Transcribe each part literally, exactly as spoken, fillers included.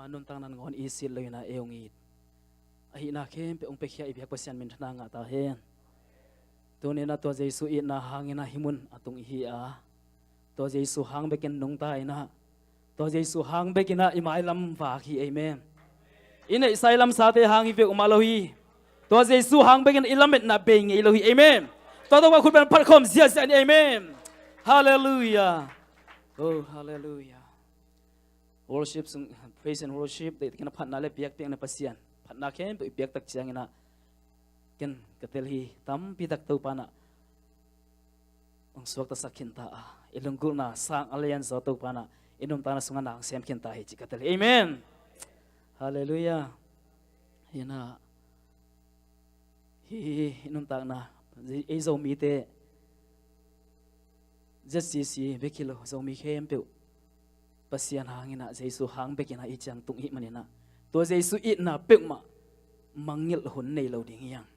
Ama nuntakna nangawn i sit lo inah ei hong it, a hihna khempeuh hong piakhia i biak Pasian minthanna ngah ta hen. Tuni inah tua Jesu itna hang inah hih mun a tung i hi a, tua Jesu hang bekin nungta inah, tua Jesu hang bek inah i mailam vak hi. Amen. I neihsa i lamsate hang hi peuhmah lo hi. Tua Jesu hang bek inah i lametna bei ngei lo hi. Amen. Tua tawh khut beng phatkhawm ziahziah ni. Amen. Halleluiah. Oh, halleluiah. Worship sung, praise and worship, deih takin a phatna le biakpiakna Pasian, phatna khempeuh i piak tak ciang inah ken ka tel hi. Tampi tak Topa inah hong suaktasak khin ta a, i lunggulhna sang a lianzaw Topa inah i nuntakna sungah na hong sem khin ta hi cih ka tel hi. Amen. Halleluiah. Hi inah hih i nuntakna, ei Zomite, Z C C bek hi lo, Zomi khempeuh Pasian hang inah, Jesu hang bek inah i ciang tung i hih man inah, tua Jesu itna peuhmah mangngilh hun nei lo ding hi hang.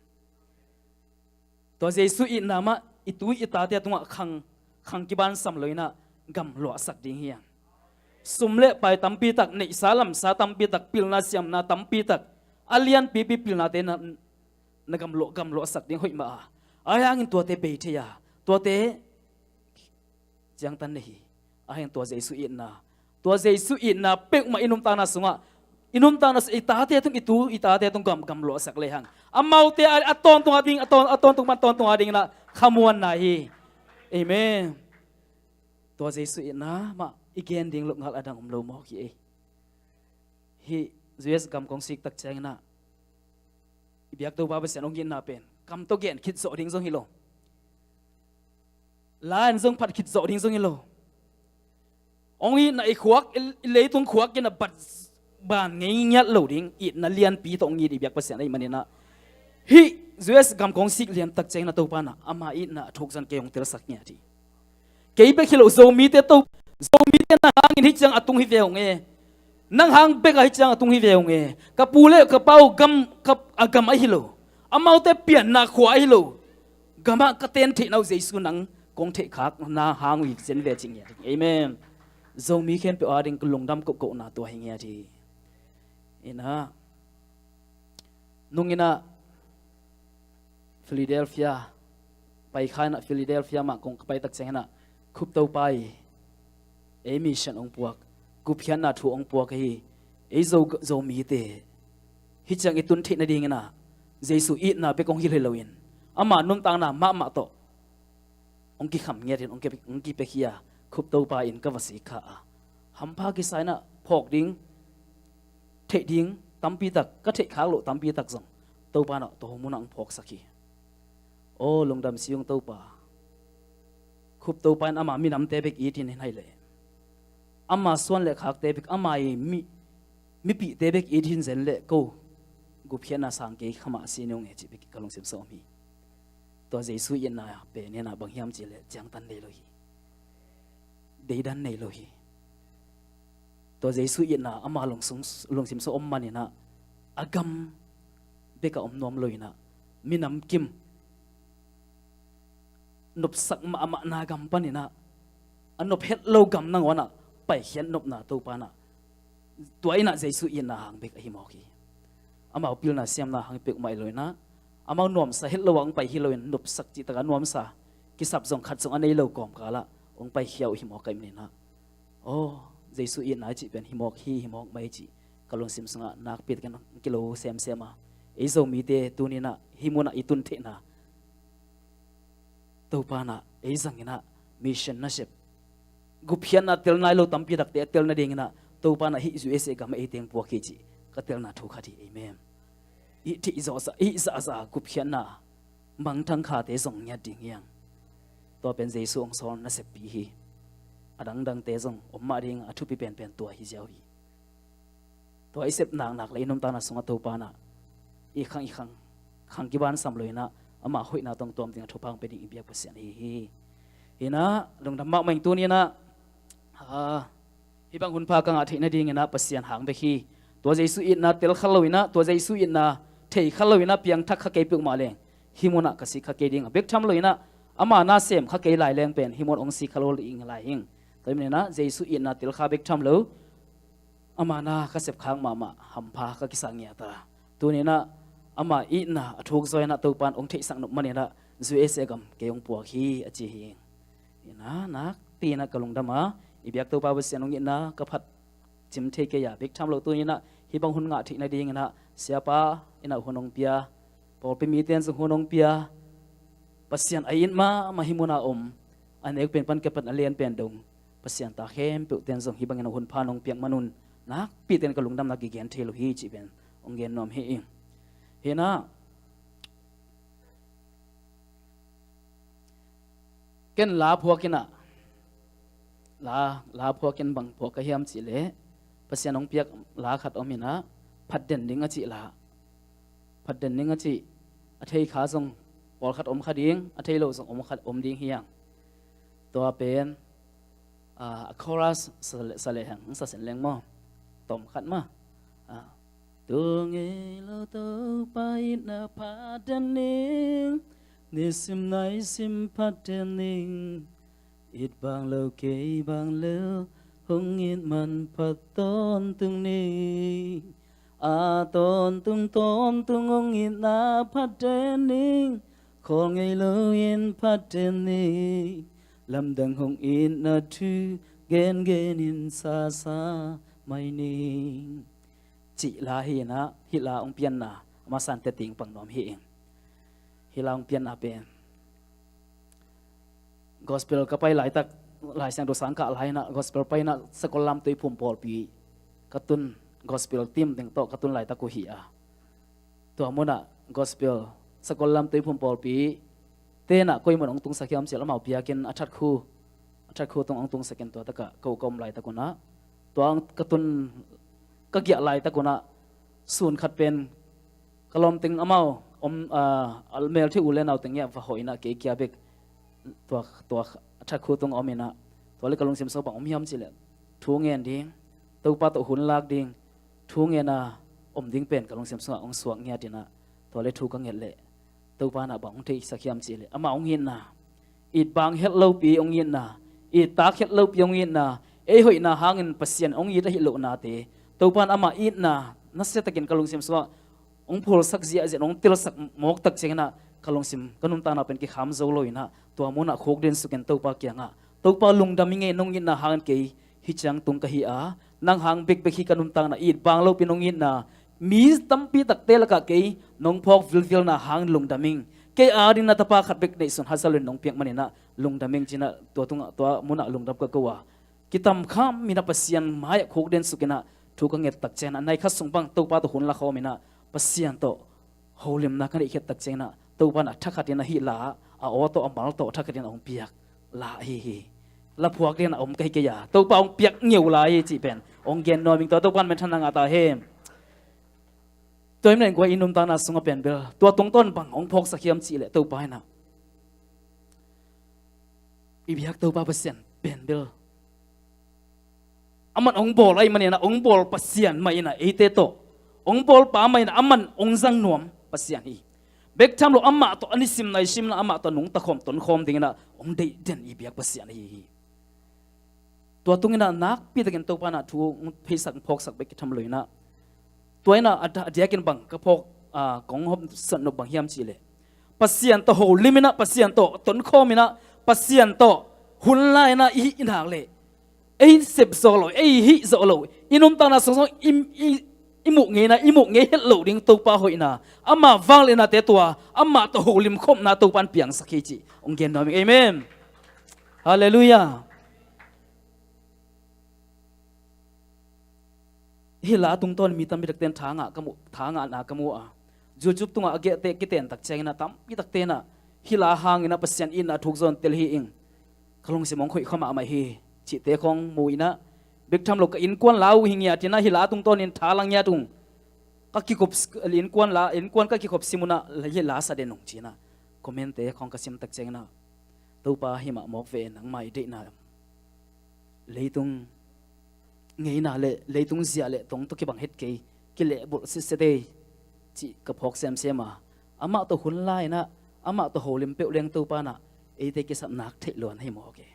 Tua Jesu itna mah i tu i tate tungah khang, khang kibansam lo inah gamluahsak ding hi hang. Sum le pai tampi tak, neihsa lamsa tampi tak, pilna siamna tampi tak, a lianpipi pilnate na, na gamluah, gamluahsak ding hoih mah a, ahi hangin tuate bei thei a, tuate ciangtan nei hi. Ahi hangin tua Jesu itna, tua Jesu itna peuhmah i nuntakna sungah, i nuntakna sung, i tate tung, i tu i tate tung gam, gamluahsak lehang, amaute a, a tawntung a ding, a tawn, a tawntung man tawntung a ding inah khamuanna hi. Amen. Tua Jesu itna mah i gen ding loh ngal a dang om lo mawk hi ei. Hih U S gam kong sik tak ciang inah i biak Topa Pasian hong itna pen kam tawh gen khit zawh ding zong hi lo, la in zong phat khit zawh ding zong hi lo. Hong itna i khuak, i, i leitung khuak inah bat ban ngei ngiat lo ding itna lianpi tawh hong it i biak Pasian ahih man inah, hih U S gam kong sik lian tak ciang inah Topa inah ama itna a thuk zong kei hong telsak ngiat hi. Kei bek hi lo, Zomite to, Zomite nang hangin hih ciang a tung hi ve hong e. Nang hang bek a hih ciang a tung hi ve hong e. Ka pu le ka pa uh gam, ka, a gam ahi lo, amaute pianna khua ahi lo gamah ka ten theihna uh Jesu nang kong theihkhakna hang uh hi zen ve cih ngiat hi. Amen. Zomi khempeuh a ding ka lungdam kohkohna tua hi ngiat hi. Inah nung inah Philadelphia, pai kha inah Philadelphia mah kong ka pai tak ciang inah Khup Topa i ei mission hong puak, gupkhiatna thu hong puak ahi. Ei Zo, Zomite hih ciang i tun theih nading inah Jesu itna bek hong hilh hi loin, ama nuntakna mahmah tawh hong kikham ngiatin hong ki, hong kipiakhia Khup Topa in ka va sik kha a, hampha kisa inah phawk ding, theih ding tampi tak, ka theih khak loh tampi tak zong Topa inah tua munah hong phawksak hi. Aw lungdam si ung Topa. Khup Topa in ama minamte bek it hi in, hi leh ama suan le khakte bek, ama i mi, mipihte bek it hi in zen leh ko gupkhiatna sang kei kha mah si ni ung e cih bek ka lungsim sawm hi. Tua Jesu itna pen inah bang hiam cih leh ciangtan nei lo hi. Deidan nei lo hi. Tua Jesu itna ama lungsung, lungsim sung om man inah a gam bek a om nuam lo inah minam kim, nopsak mahmahna gam pan inah, a nop het lo gam nangawn ah paikhiat nopna Topa inah, tua inah Jesu itna hang bek ahi mawk hi. Amau pilna siamna hang peuhmah hi lo inah, amau nuamsa het lo ah hong pai hi loin, nopsak cih takah nuamsa kisap zong khat zong a nei lo kawmkal ah hong paikhia uh hi mawk ahih man inah, aw Jesu itna i cih pen hi mawk hi, hi mawk mah i cih ka lungsim sungah nakpi takin hong kilo semsem a, ei Zomite tuni inah hih munah i tun theihna Topa inah ei zang inah mission nasep, gupkhiatna tel nai lo tampi takte a tel nading inah Topa inah hih U S A gam ah ei teng puak hi cih ka telna thu khat hi. Amen. I theih zawhzah, i zahzah gupkhiatna mangthang khate zong ngiat ding hi hang. Tua pen Jesu hong sawl naseppi hi. A dangdangte zong om mah ding a, thupi penpen tua hi ziau hi. Tua i sep naknak le i nuntakna sungah Topa inah i khang, i khang, khang kibansam lo inah ama hoihna tawh tuam ding a thupha hong pia ding i biak Pasian ahi hi. Hi inah lungdam mahmah ing. Tuni inah, ah, hih bang hunpha ka ngah theih nading inah Pasian hang bek hi. Tua Jesu itna tel kha lo inah, tua Jesu itna thei kha lo inah piangthak kha kei peuhmah leng hih munah ka sik kha kei ding a bek tham lo inah, ama na sem kha kei lai leng pen hih mun hong sik kha lo ding lai hing. Tua ahih man inah Jesu itna tel kha bek tham lo, Ama na ka sepkhak mahmah, hampha ka kisak ngiat a, tuninah ama itna a thuk zaw inah Topan hong theihsak nop maninah U S A gam kei hong puak hi, a ci hi. Inah nakpi inah ka lungdam a, i biak Topa Pasian hong itna ka phat cim thei kei a, bek tham lo tuninah hih bang hun ngah theih nadinginah siapa inah hun hong pia, pawlpi mite in zong hun hong pia, Pasian a it mahmah hih munah om, a nek pen pan kipat a lian pen dong Pasian ta khempeuhte in zong hih bangin a hun pha nong piak manun nakpi tein ka lungdamna kigen thei lo hi cih pen hong gen nuam hi. Hinah ken la phuak inah, la, la phuak in bang phuak ka hiam cihleh, Pasian hong piak la khat om inah, phatden ding a cih la, phatden ding a cih, a thei kha zong pawlkhat om kha ding, a thei lo zong om khat om ding hi hang. Tua pen, ah, a chorus sa leh, sa leh hang, sa sen leng maw? Tom khat maw? Ah. Tung ei lo Topa itna phatden ding, nisim naisim phatden ding. It bang lo kei bang lo, hong it man phat tawntung ni. A tawntung tawntung hong itna phatden ding, khawl ngei lo in phatden ding. Lamdang hong itna thu gengen in sasa mai ning. Cih la hi inah, hih la hong pianna a masa in teci pang nuam hi ing. Hih la hong pianna pen Gospel ka pai laitak, Lai Siangtho sang kah lai inah Gospel pai inah Sakollam Tuiphum pawlpi ka tun, Gospel team teng tawh ka tun laitak uh hi a, tua munah Gospel Sakollam Tuiphum pawlpi tenah koi mun hong tungsak hiam cihleh amau biakinn a thatkhu, a thatkhu tung hong tungsakin tua takah ko ka om laitak unah, tua ka tun ka giah laitak unah sun khat pen ka lawmteng amau om, ah, a melthei u le nau teng ia va hawh inah kei kia bek tua, tua a thatkhu tung a om inah, tua le ka lungsim sungah bang om hiam cihleh thu ngen ding, Topa tawh hun lak ding, thu ngen a om ding pen ka lungsim sungah hong suak ngiat inah, tua le thu ka nget leh Topa inah bang hong theisak hiam cihleh, amah hong itna, it bang het lopi hong itna, it tak het lopi hong itna, ei hoihna hangin Pasian hong it ahi lohnate Topa in amah itna nasiatakin ka lungsim sungah hong phulsak ziahziah, hong telsak mawk tak cianginah ka lungsim, ka nuntakna pen kikham zo lo inah, tua munah khukdin sukin Topa kiangah, Topa, lungdam ing ei, nong itna hangin kei hih ciang tung ka hi a, nang hang bekbek hi ka nuntakna, it bang lopi nong itna, mi tampi takte lakah kei nong phawk vilvilna hangin lungdam ing. Kei adingin na tapa khat bek neihsun haza loin nong piak maninah lungdam ing cinah, tua tungah, tua munah lungdam ka ko a, kitamkham inah Pasian mai-ah khukden sukinah thu ka nget tak cianginah, nai khat sung bang Topa tawh hun la khawm inah Pasian tawh holimna ka neih khiat tak cianginah, Topa in a thakhatin a hih la, a aw tawh a mal tawh a thakhatin a hong piak la ahi hi. La phuak dingin a om ka hi kei a, Topa hong piak ngeu la hi cih pen hong gen nuam ing. Tua Topa in minthanna ngah ta hen. Tua hi manin kua i nuntakna sungah pen bel tua tungtawn bang hong phawksak hiam cihleh, Topa inah i biak Topa Pasian pen bel aman hong bawl ahih maninah, hong bawl Pasian mah inah eite tawh hong bawlpa mah inah aman hong zang nuam Pasian hi. Bek tham lo amah tawh a nisim naisimna, amah tawh nungta khawm, tonkhawm dinginah hong deih den i biak Pasian ahi hi. Tua tunginah nakpitakin Topa inah thu hong pheisak, hong phawksak bek kitham lo inah, tua inah a da-, a diakin bang ka phawk, a, kong hopsat nop bang hiam cihleh, Pasian tawh holim inah, Pasian tawh tonkhawm inah, Pasian tawh hun la inah i hih i nak leh, ei sep zawh lo, ei hih zawh lo, i nuntakna sungsung i, i, i muh ngeina, i muh ngei het loh ding Topa hoihna, ama vangliatnate tua amah tawh holim khopna Topa in piangsak hi cih hong gen nuam ing. Amen. Halleluiah. Hih la tungtawn mi tampi takte in tha ngah ka mu, tha ngahna ka mu a, YouTube tungah a gehte kiten tak cianginah tampi takte inah hih la hanginah Pasian itna thuk zaw in tel hi ing, ka lungsim hong khoih kha mahmah hi cihte khawng mu inah, bek tham lo ka innkuan la uh hi ngiat inah hih la tungtawnin tha la ngiat ung, ka kikhop, innkuan la, innkuan ka kikhop sim unah hih la sa den ung cinah comment-te khawng ka sim tak cianginah, Topa himah mawk ve, nangmah i deihna leitung ngeina le leitung ziah le tong tawh kibang het kei, kilehbulh sitset ei cih ka phawk semsem a, amah tawh hun la inah, amah tawh holim peuh leng Topa inah eite kisap nak theih luan hi mawk e.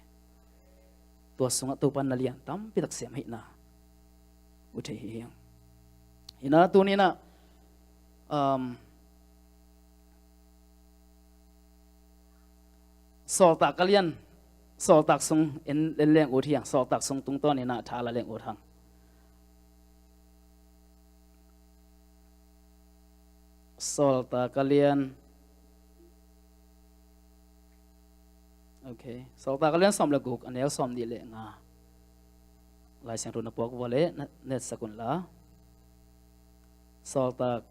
Tua sungah Topa in na lian tampi tak sem ahihna uh thei hi hiang. Hi na, tuni na, um, Sawltak a lian, Sawltak sung en, en leng ut hiang, Sawltak sung tungtawn hi na, tha la leng ut hang. Sawltak a lian, okay, Sawltak a lian sawm le guk, a neu sawm nih le nga. Lai Siangtho na puak vua le na, na etsak un la. Sawltak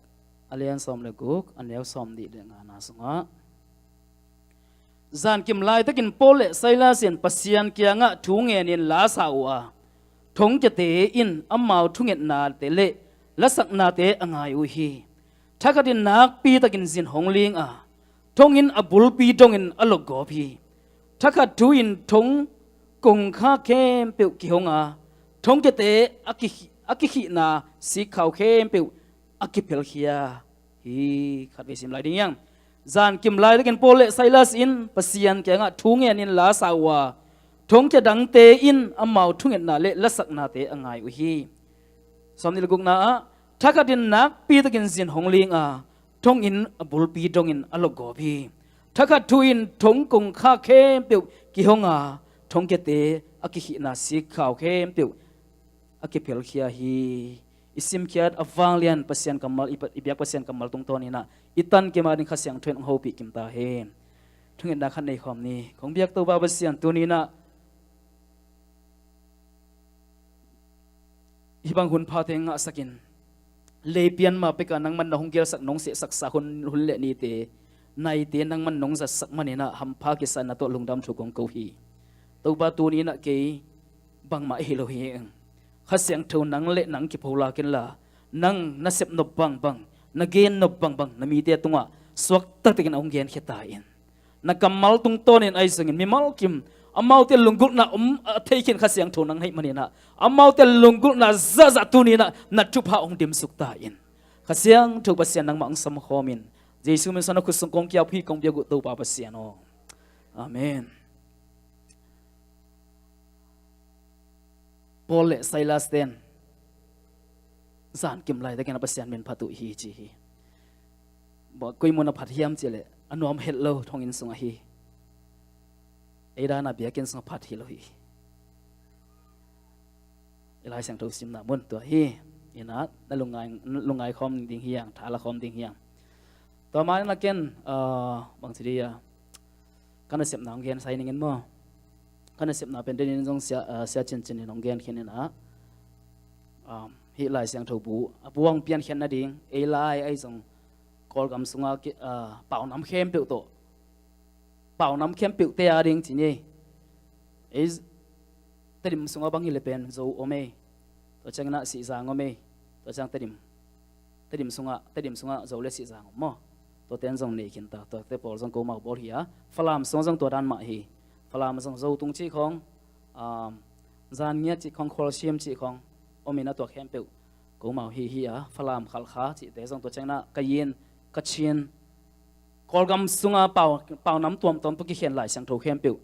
a lian sawm le guk, a neu sawm nih le nga na sungah, zankim laitakin Paul le Silas in Pasian kiangah thu ngenin la sa uh a, thongkiate in amau thungetnate le lasaknate a ngai uh hi. Thakhat in nakpi takin zin hong ling a, thong in a bulpi dongin a lokgawp hi. Thakhat thu in thong kongkhak khempeuh kihong a, thongkiate a kikhi-, a kikhihna sikkhau khempeuh a kiphelkhia hi. Khatvei sim lai ding hiang. Zankim laitakin Paul le Silas in Pasian kiangah thu ngenin la sa uh a, thongkia dangte in amau thungetna le lasaknate a ngai uh hi. Sawm nih le gukna ah, thakhat in nakpi takin zin hong ling a, thong in a bulpi dongin a lokgawp hi. Thakhat thu in thong kongkhak khempeuh kihong a, thongkiate a kikhihna sikkhau khempeuh a kiphelkhia hi. I simkhiat a vanglian Pasian kammal, i pa-, i biak Pasian kammal tungtawn hi na, i tan kim a ding Kha Siangtho in hong hopih kim ta hen. Thungetna khat nei khawm ni. Kong biak Topa Pasian, tuni na hih bang hun phate ngahsakin, lei pian ma peka nangman na hong gelsak, nong sehsaksa hun, hun le nite, naite nangman nong zatsak manin ah hampha kisa na tawh lungdam thu kong ko hi. Topa, tuni na kei bangmah hi lo hi eng. Kha Siangtho nang le nang kipho la ken la, nang na sep nop bangbang, na gen nop bangbang na mite tungah suak taktakin a hong genkhia ta in. Na kammal tungtawnin ahi zongin mimal kim, amaute lunggulhna om a theikhin Kha Siangtho nang hei manin ah, amaute lunggulhna zahzah tuni na, na thupha hong dimsuk ta in. Kha Siangtho Pasian, nangmah hong samkhawm in, Jesu min suang na khut sung kong kiap hi, kong biak uh Topa Pasian aw. Amen. Paul le Silas ten zankim laitakin a Pasian min phat uh hi ci hi. Bang koi mun a phat hiam cih leh a nuam het lo thonginn sungah hi. Ei dan a biakinn sungah phat hi lo hi. I Lai Siangtho simna mun tua hi. Ina na lungngai, lungngai khawm ding hiang, tha la khawm ding hiang. Tua mah ina ken, ah, bangci dia, ka nasepna hong gen sai ning in maw. Ka nasepna pen denin zong sia, ah, sia cincin in hong gen khin ina, ah, hih Lai Siangtho bu a bu hong piankhiat nading, ei lai ahi zong Kawlgam sunga ki, ah, paunam khempeuh tawh, paunam khempeuh te a ding ci ni. Ei Tedim sunga bang hi le pen Zo om ei. Tua ciang ina Sihzang om ei. Tua ciang Tedim, Tedim sunga, Tedim sunga Zo le Sihzang om maw. Tua ten zong nei khin ta, tua te pawl zong ko mau bawl hi a. Falam sunga zong tua dan mah hi. Falam zong Zo tung cih khawng, um, Zan ngiat cih khawng, Khualsiam cih khawng om ina, tua khempeuh ko mau hi hi a. Falam, Khalkha cihte zong, tua ciang ina Kayin, Kachin, Kawlgam sunga pau, paunam tuamtuam tawh kikhen Lai Siangtho khempeuh.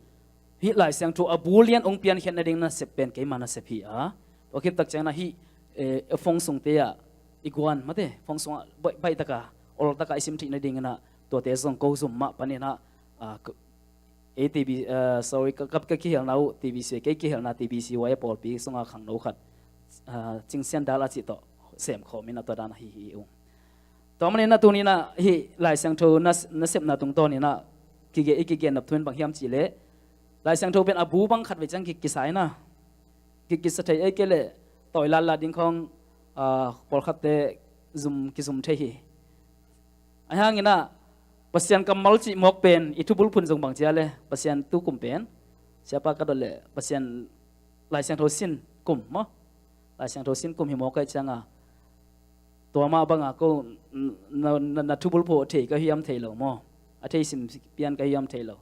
Hih Lai Siangtho a bu lian hong piankhiat nading nasep pen keima nasep hi a. Tua khit tak ciang ina hih, eh, fong sungte ah i guan mate, fong sungah baih, baih taka, ol taka i sim theih nading ina, tuate zong ko zum mah pan ina, ah, ko, ei T B, ah, sorry, ka, ka, ka kihelna uh T B C, kei kihelna T B C Y a pawlpi sunga khangno khat, ah, Cingsian Dal a cih tawh sem khawm ina, tua dan ahi hi ung. Tua manin ah tuni ina hih Lai Siangtho na, nasepna tungtawn ina kige, i kigen nop thu in bang hiam cih leh, Lai Siangtho pen a bu bang khatvei ciang ki, kisa ina, ki, kisa thei ei kei leh tawi latlat ding khawng, ah, pawlkhatte zum, kizum thei hi. Ahi hangin ah Pasian kammal cih mawk pen i thubulphun zong bang cia le, Pasian tu kum pen, siapa ka dot leh Pasian Lai Siangtho sin kum maw, Lai Siangtho sin kum hi mawk ahih cianga, tua mah banga ko na, na, na thubulphu thei ka hiam thei lo maw, a thei sim pian ka hiam thei lo.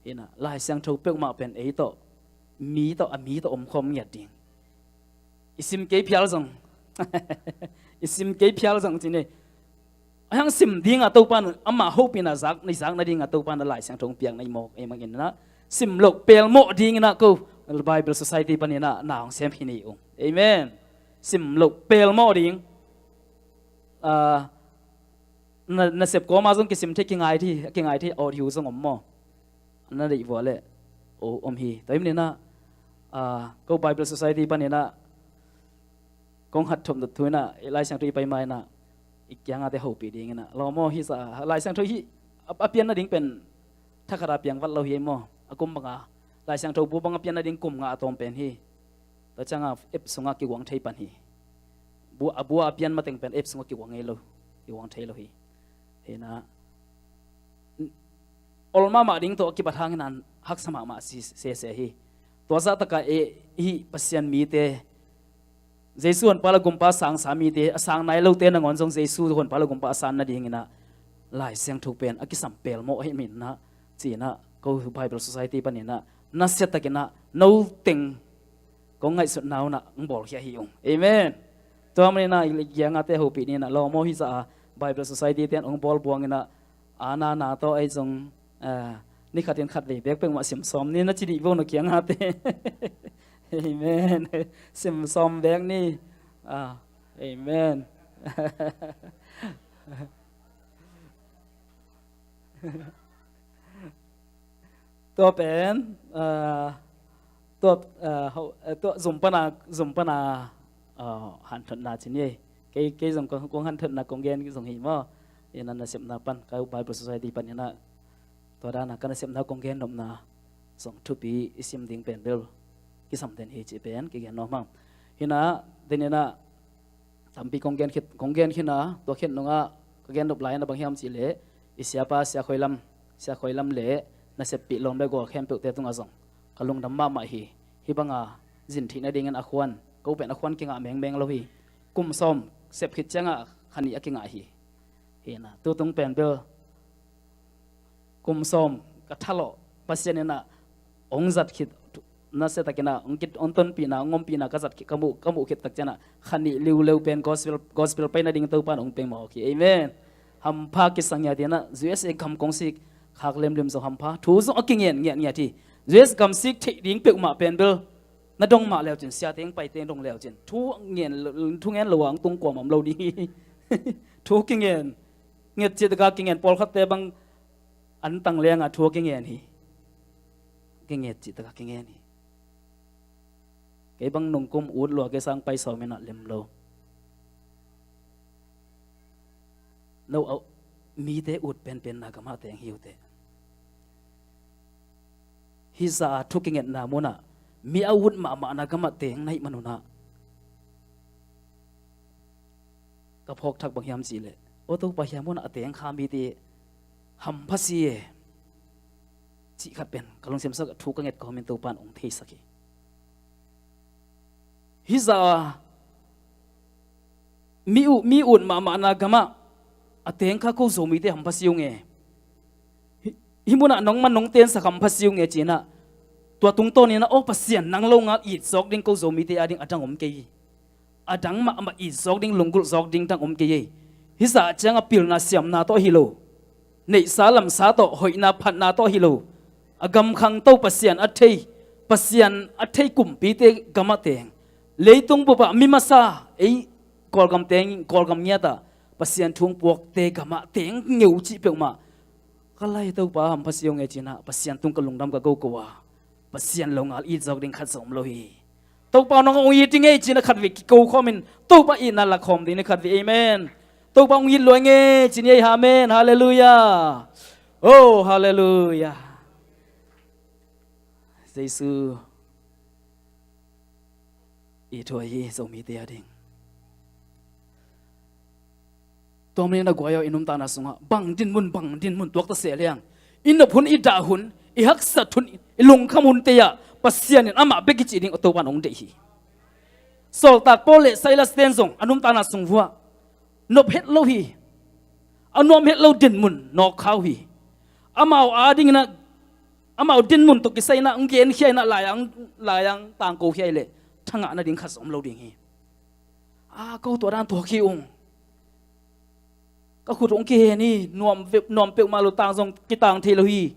Ina Lai Siangtho peuhmah pen ei tawh, mi tawh, a mi tawh om khawm ngiat ding. I sim kei phial zong, i sim kei phial zong ci ni. A hang sim dinga Topa in amah hopihna zak, na zak nadinga Topa in a Lai Siangtho hong piak na hi mawk ei mangin ina, sim loh pelmawh dingin ah ko Bible Society panin ah na hong sem hi ni ung. Amen. sim loh pelmawh ding. Ah, na, nasep kawma zong kisim thei, kingai thei, kingai thei audio zong om maw? Na deih vua leh o om hi. Tua hi maninah, ah, ko Bible Society paninah kong hat thop dot thu inah, i Lai Siangtho i pai ma inah i kiangate hopih dinginah, lawm aw, hi sa a, Lai Siangtho hi a, a pian nading pen thakhat a piang vat lo hi ei maw? A kum banga Lai Siangtho bu banga pian nading kum nga a tawm pen hi. Tua cianga app sungah kiguang thei pan hi. Bu, a bu a pian mateng pen app sungah kiguang ngei lo, kiguang thei lo hi. Hinah, ol mahmah ding tawh a kipat hangin an haksa mahmah si sese hi. Tua zahtaka e, hih Pasian mite, Jesu honpa le gumpa sangsa mite, a sang nai lote nangawn zong Jesu honpa le gumpa a san nadinginah Lai Siangtho pen a kisam pelmawh ahih maninah, cinah ko Bible Society paninah nasiatakinah no teng kong ngaihsutna unah hong bawlkhia hi ung. Amen. Tua maninah i kiangate hopih ninah, lawm aw, hi sa a, Bible Society ten hong bawl buanginah, a na na tawh ei zong, ah, ni khatin khat vei bek peuhmah simsawm ni na ci dih vo na kiangate. Amen. Simsawm bek ni. Ah, amen. Tua pen, ah, tua, ah, ho, eh, tua zum pana, zum pana, ah, hanthotna ci ni ei. Kei, kei zong kong, kong hanthotna kong gen zong hi maw? Ina nasepna pan, ka Bible Society pan ina tua dana ka nasepna kong gen nopna zong thupi i sim ding pen bel kisam den hi ci pen kigen nuam hang. Hina, den ina tampi kong gen khit, kong gen khina, tua khen nungah ka gen nop lai na bang hiam cih leh, i siapa, Sia Khoi Lam, Sia Khoi Lam le naseppih lawm le gual khempeuhte tungah zong ka lungdam mahmah hi. Hih banga zin theih nadingin a khuan, ko pen a khuan kingah mengmeng lo hi. Kum sawm sep khit ciangah kha nih a kingah hi. Hina, tutung pen bel kum sawm ka thalawh, Pasian ina hong zat khit, nasia takin ah hong kit, hong tonpihna, hong ompihna ka zat khit, ka muh, ka muh khit tak ciangah kha nih liuleu pen gospel, gospel pai nading Topan hong peng mawk hi. Amen. Hampha kisang ngiat ina U S A gam kong sik khak lemlem zong hampha, thu zong a kingen ngiatngiat hi. U S gam sik theih ding peuhmah pen bel na dong mah leucin, siate hong paite hong dong leucin, thu ngen, thu ngen lo a hong tung kuamah om lo ding hi. Thu kingen, nget cih taka kingen, pawlkhatte bang an tang lengah thu a kingen hi. Kingen cih taka kingen hi. Kei bang nungkum ut lua kei sang pai sawm ina lem lo. No, au, mite ut penpenna gamah teng hi uh teh. Hih za a thu kingetna munah mi a ut mahmahna gamah teng na hih manunah ka phawk thak bang hiam cih leh, aw Topa, hiam munah a teng kha mite hampha si e cih khat pen ka lungsim sakah thu ka nget kawmin Topan hong theisak hi. Hih za a mi uh, mi ut mahmahna gamah a teng kha ko Zomite hampha si ung e. Hih, hih munah nongman nong tensak hampha si ung e ci-inah tua tungtawninah, aw Pasian, nang lo ngal it zawk ding ko Zomite ading a dang om kei hi. A dang mahmah it zawk ding, lunggulh zawk ding dang om kei hi. Hih za ciangah pilna siamna tawh hi lo, neihsa lamsa tawh, hoihna phatna tawh hi lo, a gam khangto Pasian a thei, Pasian a thei kumpite gamah teng, leitung bupah mi masa ei Kawlgam teng, Kawlgam ngiatah Pasian thu hong puakte gamah teng ngeu cih peuhmah ka lai Topa hampha si ung e ci-inah Pasian tung ka lungdam ka go ko a, Pasian lo ngal it zawk ding khat zong om lo hi. Topa nong hong it ding ei ci-inah khat vei kiko khawmin Topa itna lak khawm ding ni khat vei. Amen. Topa hong it lua ing ei ci ni ei. Amen. Halleluiah. Oh, halleluiah. Jesu i thuai hi Zomite ading. Tua manin a guai aw, i nuntakna sungah bang dinmun, bang dinmun tuakta seh liang, i nop hun, i dah hun, i haksat hun, i lungkham hunte ah Pasian in amah bek i cih ding Topan hong deih hi. Sawltak Paul le Silas ten zong a nuntakna sung vuah nop het lo hi. A nuam het lo dinmun nawk kha uh hi. Amau adinginah amau dinmun tawh kisai inah hong genkhia inah lai-ang, lai-ang tangko khia i leh thangah nading khat zong om lo ding hi. A ko tua dan tuak hi ung. Ka khut hong kihen hi, nuam, nuam peuhmah lo, tang zong kitang thei lo hi.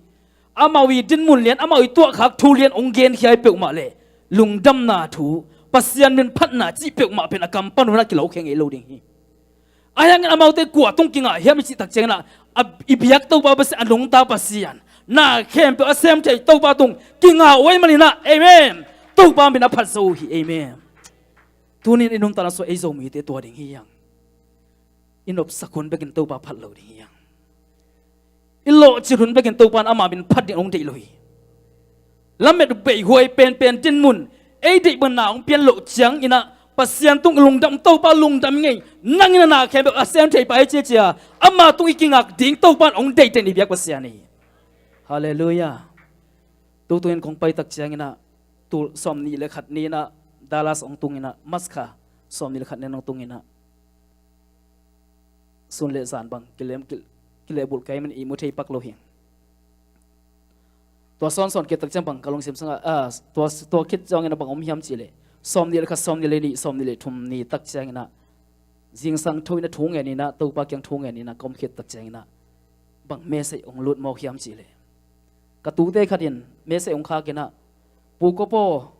Amau i dinmun lian, amau i tuahkhak thu lian hong genkhia i peuhmah leh lungdamna thu, Pasian min phatna cih peuhmah pen a kam pan un ah kilokhia ngei lo ding hi. Ahi hangin amaute kua tung kingah hiam i cih tak ciangin ah, a, i biak Topa Pasian, a nungta Pasian, na khempeuh a sem thei Topa tung kingah uh ahih manin ah, amen, Topa min a phat zo uh hi, amen. Tuni-in i nuntakna sungah ei Zomite tua ding hi hang. I nopsak hun bekin Topa phat lo ding hi hang. I lawhcin hun bekin Topa in ama min phat ding hong deih lo hi. Lamet beihuai penpen dinmun, ei deih bang na hong pian loh ciangin ah, Pasian tung lungdam, Topa lungdam ngei, nang in a na khempeuh a sem thei pa hi ci a ci a, ama tung i kingak ding Topa in hong deih teng i biak Pasian hi. Halleluiah. Tutung in kong pai tak ciangin ah, tul sawmnih le khat ni-in ah, Dallas hong tung in ah, March kha sawmnih le khat ni-in hong tung in ah, sun le zan bang kilem, kil-, kilehbulh kei man ihmu thei pak lo hi. Tua sawnsawn khit tak ciang bang ka lungsim sungah, ah, tua, tua khit ciangin a bang om hiam cih leh, sawmnih le khat, sawmnih le nih, sawmnih le thum ni tak ciangin ah, zingsang tho in a thu ngen in ah, Topa kiang thu ngen in ah ka om khit tak ciangin ah, bang message hong lut mawk hiam cih leh, ka tute khat in message hong khak in ah, "Pu Kua Paw,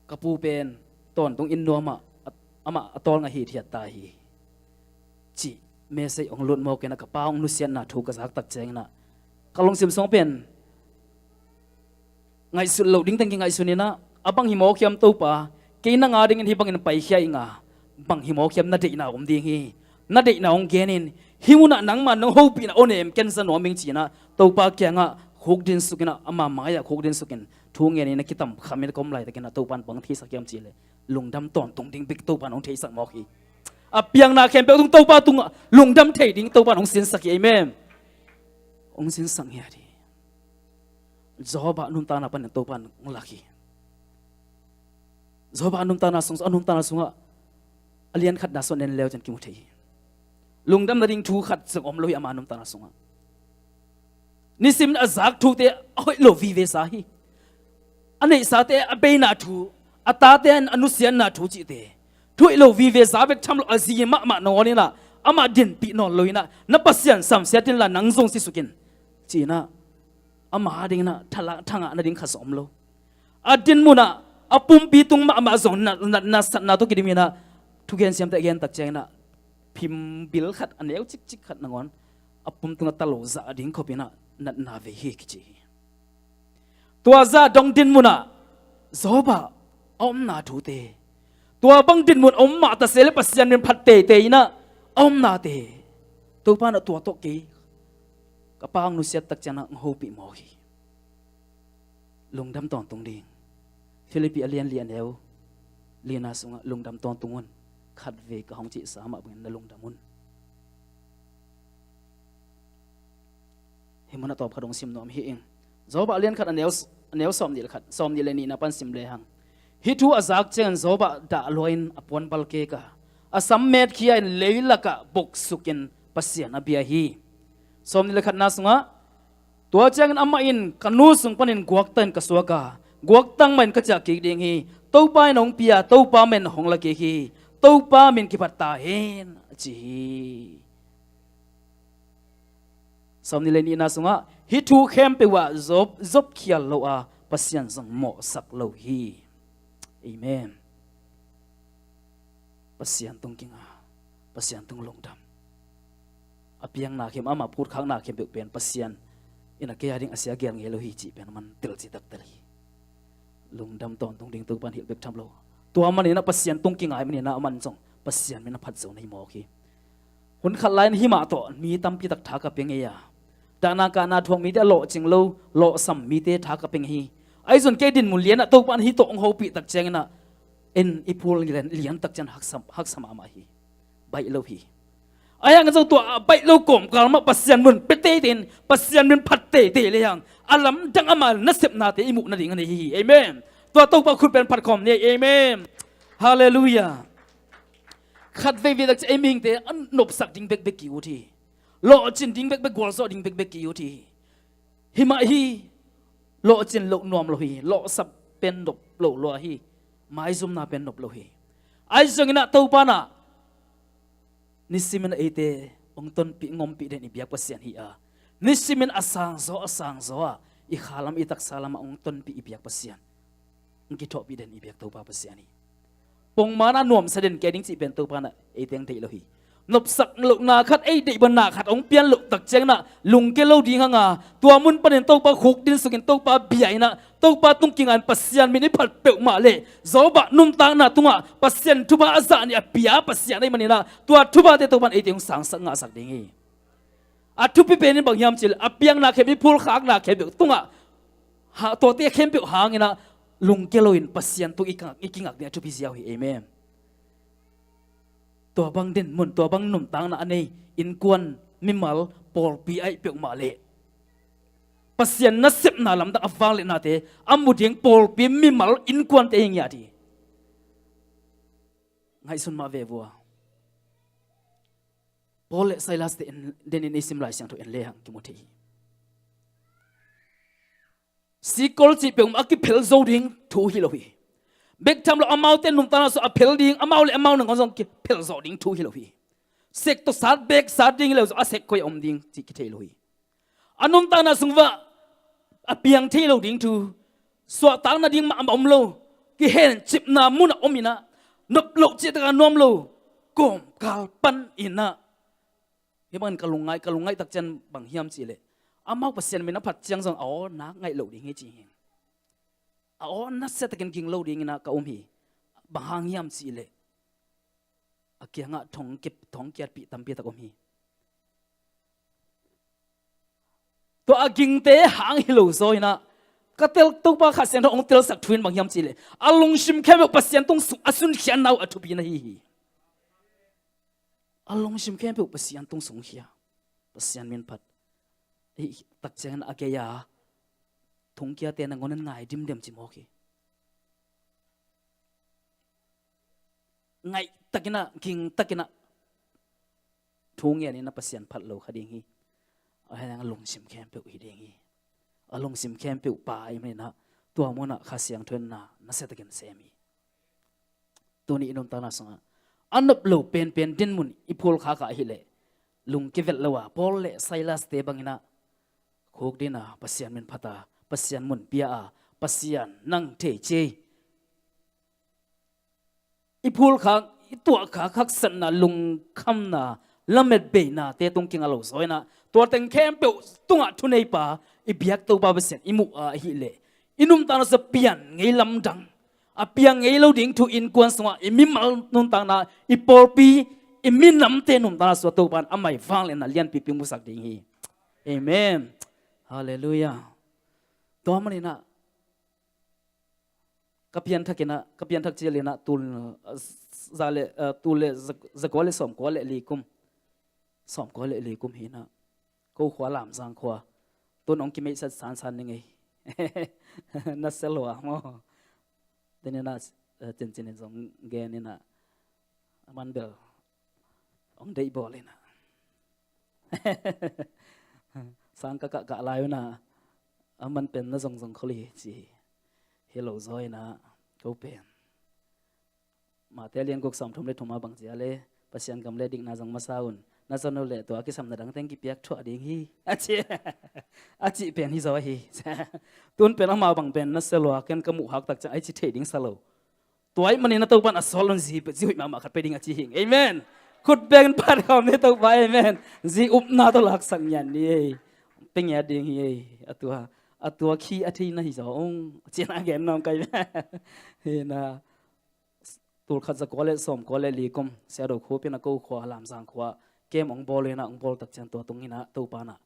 ka pu pen tawntung inn nuam ah, a, amah a tawlnga hithiat ta hi," cih message hong lut mawk in ah, ka pa hong nusiatna thu ka zak tak ciangin ah, ka lungsim sung pen ngaihsut loh ding teng kingaihsun in ah, "A bang hi mawk hiam Topa, kei nang a dingin hih bangin paikhia ing a, bang hi mawk hiam, na deihna om ding hi. Na deihna hong gen in, hih munah nangma nong hopihna aw nem ken za nuam ing," ci-in ah, Topa kiangah khukdin suk in ah, ama mai-ah khukdin suk in, thu ngen in a kitam kham in a ka om laitakin ah, Topa in bang theisak hiam cih leh, lungdam tawntung ding bek Topa in hong theisak mawk hi. A piangna khempeuh tung Topa tungah lungdam thei ding Topa in hong sinsak hi, amen. Hong sinsak hi a di. Job a nuntakna panin Topa in hong lak hi. Job a nuntakna sung, a nuntakna sungah a lian khatna sung en leu cin kimu thei hi. Lungdam nading thu khat zong om lo hi ama nuntakna sungah. Nisim a zak thute a hoih lo vive sa hi. A neihsate a beina thu, a tate a nusiatna thu cihte, thu hoih lo vive sa bek tham lo, a zi mahmah nangawn in ah, amah dinpih nawn lo in ah, "Na Pasian samsiat inla nang zong sisuk in," ci-in ah, ama dingin ah thalak thangah nading khat zong om lo. A dinmun ah a pumpi tung mahmah zong na, na, na satna tawh kidim in ah, thugen siamte a gen tak ciangin ah, phimbil khat a neu cikcik khat nangawn a pum tungah ta lo zah ding khop in ah natna vei hi kici hi. Tua zah dong dinmun ah Job a omna thute, tua bang dinmun om mah ta se leh Pasian min phat teitei in ah a omnate, Topa in ah tua tawh kei, ka pa hong nusiat tak ciangin ah hong hopih mawk hi. Lungdam tawntung ding. Philippi a lian li a neu lina sungah, "Lungdam tawntung un. Khatvei ka hong cihsa mah bangin na lungdam un." Hih munah tawp khat hong sim nuam hi ing. Job a lian khat a neu, a neu sawmnih le khat, sawmnih le nihna pan sim lehang, hih thu a zak ciangin Job a dah lua in a puanbal kek a, a sam metkhia in leilakah boksukin Pasian a bia hi. Sawmnih le khatna sungah, "Tua ciangin amah in, 'Ka nu sung panin guaktang in ka suak a, guaktang mah in ka ciah kik ding hi. Topa in hong pia, Topa mah in hong la kik hi. Topa min kiphat ta hen,' a ci hi." Sawmnih le nihna sungah, hih thu khempeuh ah Job, Job khial lo a, Pasian zong mawhsak lo hi. Amen. Pasian tung kinga, Pasian tung lungdam. A piangna khempeuh, ama phutkhakna khempeuh pen Pasian in a kei a ding a sia gel ngei lo hi cih pen a man telci taktel hi. Lungdam tawntung ding Topa in hilh bek tham lo. Tua manin a Pasian tung kingai manin a man zong Pasian min a phat zo na hi mawk hi. Hun khat lai-in himah tawh mi tampi tak tha ka pia ngei a, dahna kahna thuak mite a lawhcing lo, lawhsam mite tha ka pia ngei hi. Ahi zong kei dinmun lianah Topa in hih tawh hong hopih tak ciangin ah, en i phul lian, lian tak ciang haksa, haksa mahmah hi. Baih lo hi. Ahi hangin zong tua a baih lo kawmkal mah Pasian mun pia teitei in, Pasian min phat teitei lehang, a lamdang ama nasepnate i muh nading a nei hi. Amen. Tua Topa khut pen phat khawm ni. Amen. Halleluiah. Khat veivei tak ciang ei mihingte a nopsak ding bekbek ki-ut hi. Lawhcin ding bekbek, gualzawh ding bekbek ki-ut hi. Himah hi, lawhcin loh nuam lo hi, lawhsap pen nop lo lua hi, maizumna pen nop lo hi. Ahi zongin ah Topa in ah nisimin a eite hong tonpih, hong ompih den i biak Pasian hi a, nisimin a sangzaw, a sangzaw ah i khalam, i taksa lamah hong tonpih i biak Pasian. Hong kithawhpih den i biak Topa Pasian hi. Pongman a nuamsa den kei ding cih pen Topa in ah ei teng deih lo hi. Nopsak lohna khat, ei deih bana khat hong pian loh tak ciangin ah lungkia lo ding hang a, tua mun panin Topa khukdin sungin Topa bia in ah Topa tung kinga in Pasian min i phat peuhmah leh, Job a nuntakna tungah Pasian thupha a zah nih a pia Pasian ahih manin ah tua thuphate Topa in ei teng hong sangsak ngahsak ding hi. A thupi pen in bang hiam cih leh a piangna khempeuh, i phulkhakna khempeuh tungah, ha, tuate khempeuh hangin ah lungkia loin Pasian tung i kingak, i kingak ding a thupi ziau hi. Amen. Tua bang dinmun, tua bang nuntakna a nei innkuan, mimal, pawlpi ahih peuhmah leh Pasian nasepna lamdang a vangliatnate a mu ding pawlpi, mimal, innkuante hi ngiat hi. Ngaihsun mah ve vua. Paul le Silas te en, den in i sim Lai Siangtho en lehang kimu thei hi. Sikol cih peuhmah a kiphel zo ding thu hi lo hi. Bek tham lo, amaute nuntakna sung a phel ding, amau le amau nangawn zong kiphel zawh ding thu hi lo hi. Sek tawh sat, bek sat ding hi lo zong a sek koi a om ding cih kithei lo hi. A nuntakna sung uah a piang thei lo ding thu, suahtakna ding mahmah om lo, kihencipna mun a om in ah, nop loh cih tak a nuam lo, kawmkal pan in ah, hih bangin ka lungngaih, ka lungngaih tak ciang bang hiam cih leh, amau Pasian min a phat ciang zong a aw nak ngaih lo ding hi ci hi. A aw nasia takin ging lo dingin ah ka um hi. Bang hang hiam cih leh, a kiangah thong kip, thong kiatpih tampi tak om hi. Tua a gingte hang hi lo zaw in ah, ka tel, Topa Kha Siangtho hong telsak thu in bang hiam cih leh, a lungsim khempeuh Pasian tung sung a sunkhia na uh a thupi na hi hi. A lungsim khempeuh Pasian tung sungkhia, Pasian min phat. Hih tak ciangin a gei a thongkiate nangawn in ngai dimdem ci mawk hi. Ngaih takin ah, ging takin ah, thu ngen in ah Pasian phat lo kha ding hi. Ahih hang a lungsim khempeuh hi ding hi. A lungsim khempeuh pa ahih manin ah, tua munah Kha Siangtho in na, nasia takin sem hi. Tuni i nuntakna sungah a nop lo penpen dinmun i phulkhak a ahih leh, lungkia vet lo a, Paul le Silas te bangin ah khukdin a, Pasian min phat a, Pasian mun pia a, Pasian nang thei ci ei, i phulkhak, i tuahkhak haksatna, lungkhamna, lametbeina te tung kinga lo zaw in ah, tua teng khempeuh tungah thuneipa i biak Topa Pasian i muh a ahih leh, i nuntakna sung pian ngei lamdang, a piang ngei lo ding thu, innkuan sungah, i mimal nuntakna, i pawlpi, i minamte nuntakna sungah Topa in a mai vangliatna lianpipi musak ding hi. Amen. Halleluiah. Tua manin ah ka pianthak in ah, ka pianthak ciangin ah tul, ah, za le, ah, tul le za, za kua le sawm kua le li kum, sawm kua le li kum hi in ah, ko khua Lamzang khua tun hong kimeisat sansan ning ei. Nasia lua maw? Tuni in ah, eh, cincin in zong gen in ah, a man bel hong deih bawl in ah, sang ka kah kah lai un ah, a man pen na zongzong khol hi ci hi. Hi lo zaw in ah, ko pen Mate lian guk sawm thum le thum a bang ci a le, Pasian gam le dikna zong masa un, na zon uh leh tua kisam na dang teng kipiak thuah ding hi, a ci, a cih pen hi zaw hi. Tun pen amau bang pen nasia lua, ken ka muh hak tak ciang ai ci thei ding sa lo. Tua ahih manin a Topa in a sawt lo in zi, zi hoih mahmah khat pe ding a ci hi. Amen. Khut beng in phat khawm ni Topa, amen. Zi upna tawh laksak ngiat ni ei. Pe ngiat ding hi ei. A tua, a tua khi a thei na hi zaw ung, a ci na gen nuam kai. Hi na. Tul khat za kua le sawm kua le li kum, Siado Khup in a ko khua, Lamzang khua, kem hong bawl in ah, hong bawl tak ciang tua tung in ah, Topa in ah,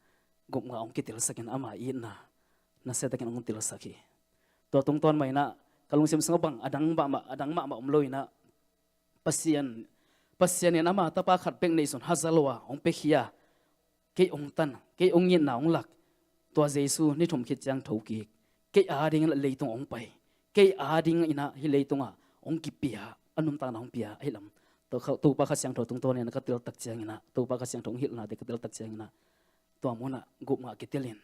gupngah hong kitilsak in ama itna nasia takin hong tilsak hi. Tua tungtawn mah in ah, ka lungsim sungah bang, a dang mahmah, a dang mahmah om lo in ah, Pasian, Pasian in ama tapa khat bek neihsun haza lo a, hong piakhia, kei hong tan, kei hong itna hong lak, tua Jesu ni thum khit ciang thokik, kei adingin leitung hong pai, kei adingin ah hih leitungah hong kipia, a nuntakna hong pia ahi lam. Tua kha, Topa Kha Siangtho tungtawn in ah ka tel tak ciangin ah, Topa Kha Siangtho hong hilhnate ka tel tak ciangin ah, tua munah gupngah kitel in,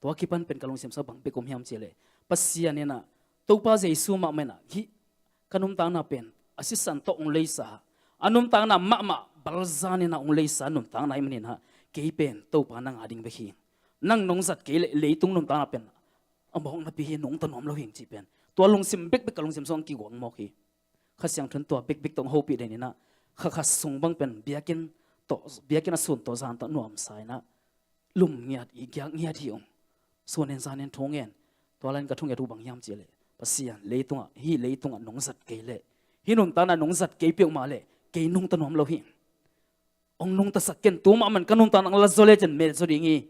tua kipan pen ka lungsim sungah bang bek om hiam cih leh, Pasian in ah, Topa Jesu mahmah in ah, hih ka nuntakna pen a sisan tawh hong leisa, a nuntakna mahmah balzan in ah hong leisa nuntakna ahih manin ah, kei pen Topa nang ading bek hi. Nang nong zat kei leh leitung nuntakna pen a mawk napi hi, nong ta nuam lo hing cih pen Tua lungsim bekbek ka lungsim sung kiguang mawk hi. Kha Siangtho in tua bekbek tawh hong hopih den in ah, kha kha sung bang pen biakinn tawh, biakinn a sun tawh zan tawh nuamsa in ah, lum ngiat, i giak ngiat hi ung. Suan in zan in thu ngen. Tua lai-in ka thunget uh bang hiam cih leh, Pasian, leitungah, hih leitungah nong zat kei leh, hih nuntakna nong zat kei peuhmah leh, kei nungta nuam lo hi. Hong nungtasak ken, tu mah man ka nuntakna hong la zaw lecin mel zaw ding hi,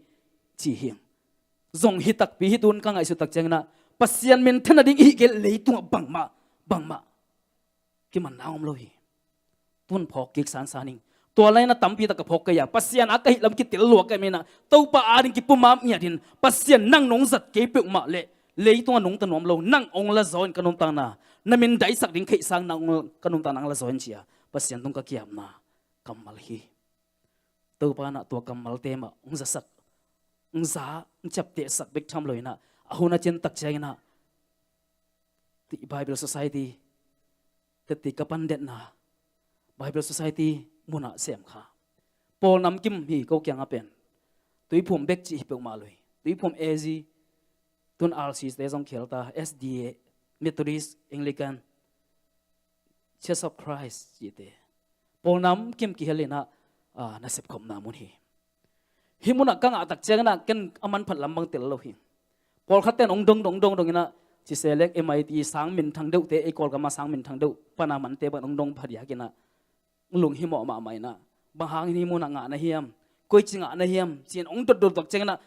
ci hi. Zong hi takpi hi, tun ka ngaihsut tak ciangin ah, Pasian minthanna ding i hih kei leh leitungah bangmah, bangmah kimanna om lo hi. Tun phawk kik sansan ing. Tua lai-in ah tampi tak ka phawk kei a, Pasian a ka hih lam kitel lua ka hih manin ah, Topa ading kipumap ngiat in, Pasian, nang nong zat kei peuhmah leh leitungah nungta nuam lo, nang hong la zaw in ka nuntakna, na min daisak ding theihsa-in nang hong, ka nuntakna hong la zaw in, ci-a Pasian tung ka kiapna kammal hi. Topa in ah tua kammalte mah hong zasak, hong za, hong ciaptehsak bek tham lo in ah, a hun a cin tak ciangin ah, Bible Society, teti ka pandetna Bible Society munah sem kha. Paul Nam Kim hi ko kiangah pen. Tuiphum bek cih hi peuhmah lo hi. Tuiphum A Z, tun R C te zong khel ta, S D A, Methodist, Anglican, Church of Christ cihte. Paul Nam Kim kihel in ah, ah, nasep khopna mun hi. Hih munah ka ngah tak ciangin ah ken a manphat lam bang tel lo hi. Pawlkhat ten hong dong dong dong dong in ah, ci se leng M I T sang minthang deuhte, ei Kawlgam a sang minthang deuh pana mante bang hong dong phadiak in ah, lunghimawh mahmah in ah, bang hangin hih munah ngah na hiam, koici ngah na hiam, ci-in hong dot dot tak ciangin ah,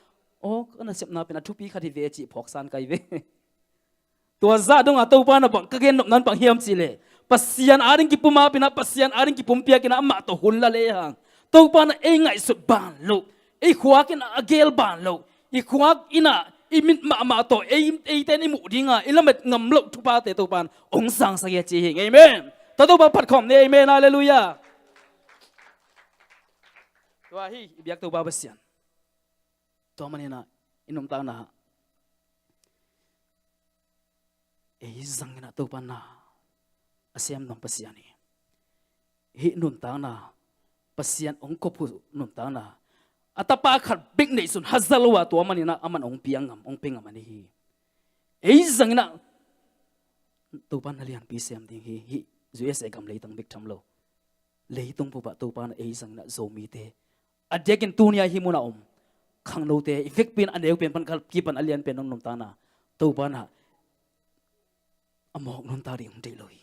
aw, ka nasepna pen a thupi khat hi ve, cih phawk san ka hi ve. Tua zah dongah Topa in ah bang ka gen nopna in bang hiam cih leh, Pasian ading kipumap in ah, Pasian ading kipumpiak in ah, amah tawh hun la lehang, Topa in ah ei ngaihsut ban loh, ei khuak in ah a gel ban loh, i khuak in ah i mit mahmah tawh ei, eite in i muh ding a, i lamet ngam loh thuphate Topa in hong sangsak hi a ci hi. Amen. Tua Topa phat khawm ni, amen, halleluiah. Tua hi i biak Topa Pasian. Tua manin ah i nuntakna ei zangin ah Topa na a sem nuam Pasian hi. Hih nuntakna, Pasian hong kop uh nuntakna, a tapa khat bek neihsun haza lo a, tua manin ah aman hong pia ngam, hong pia ngam a nei hi. Ei zangin ah Topa na lianpi sem ding hi. Hih U S A gam leitang bek tham lo, leitung bup ah Topa na ei zangin ah Zomite a diakin tuni-a hih munah om khangnote, i vekpi in a neu pen pan ka kipan a lian pen hong nuntakna, Topa na a mawk nuntak ding hong deih lo hi.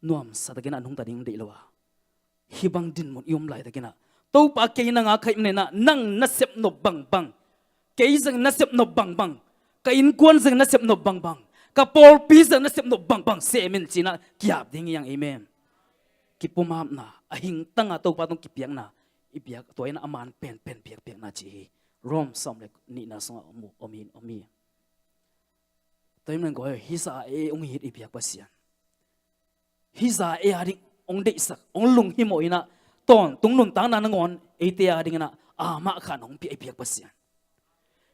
Nuamsa takin a nungta ding deih lo a, hih bang dinmun i om laitakin ah, Topa, kei nang a ka hih manin ah nang na sep nop bangbang, kei zang na sep nop bangbang, ka innkuan zang na sep nop bangbang, ka pawlpi zang na sep nop bangbang sem in, ci-in ah ki-ap ding hi hang. Amen. Kipumapna, a hingtang a Topa tung kipiakna i biak, tua in ah a man penpen biakpiakna ci hi. Rom sawm le nihna sungah om, om hi, om hi. Tua ahih manin koi, hih zah ei hong it i biak Pasian, hih zah ei ading hong deihsak, hong lunghimawh in ah, tawntung nuntakna nangawn eite adingin ah amah khan hong pia i biak Pasian,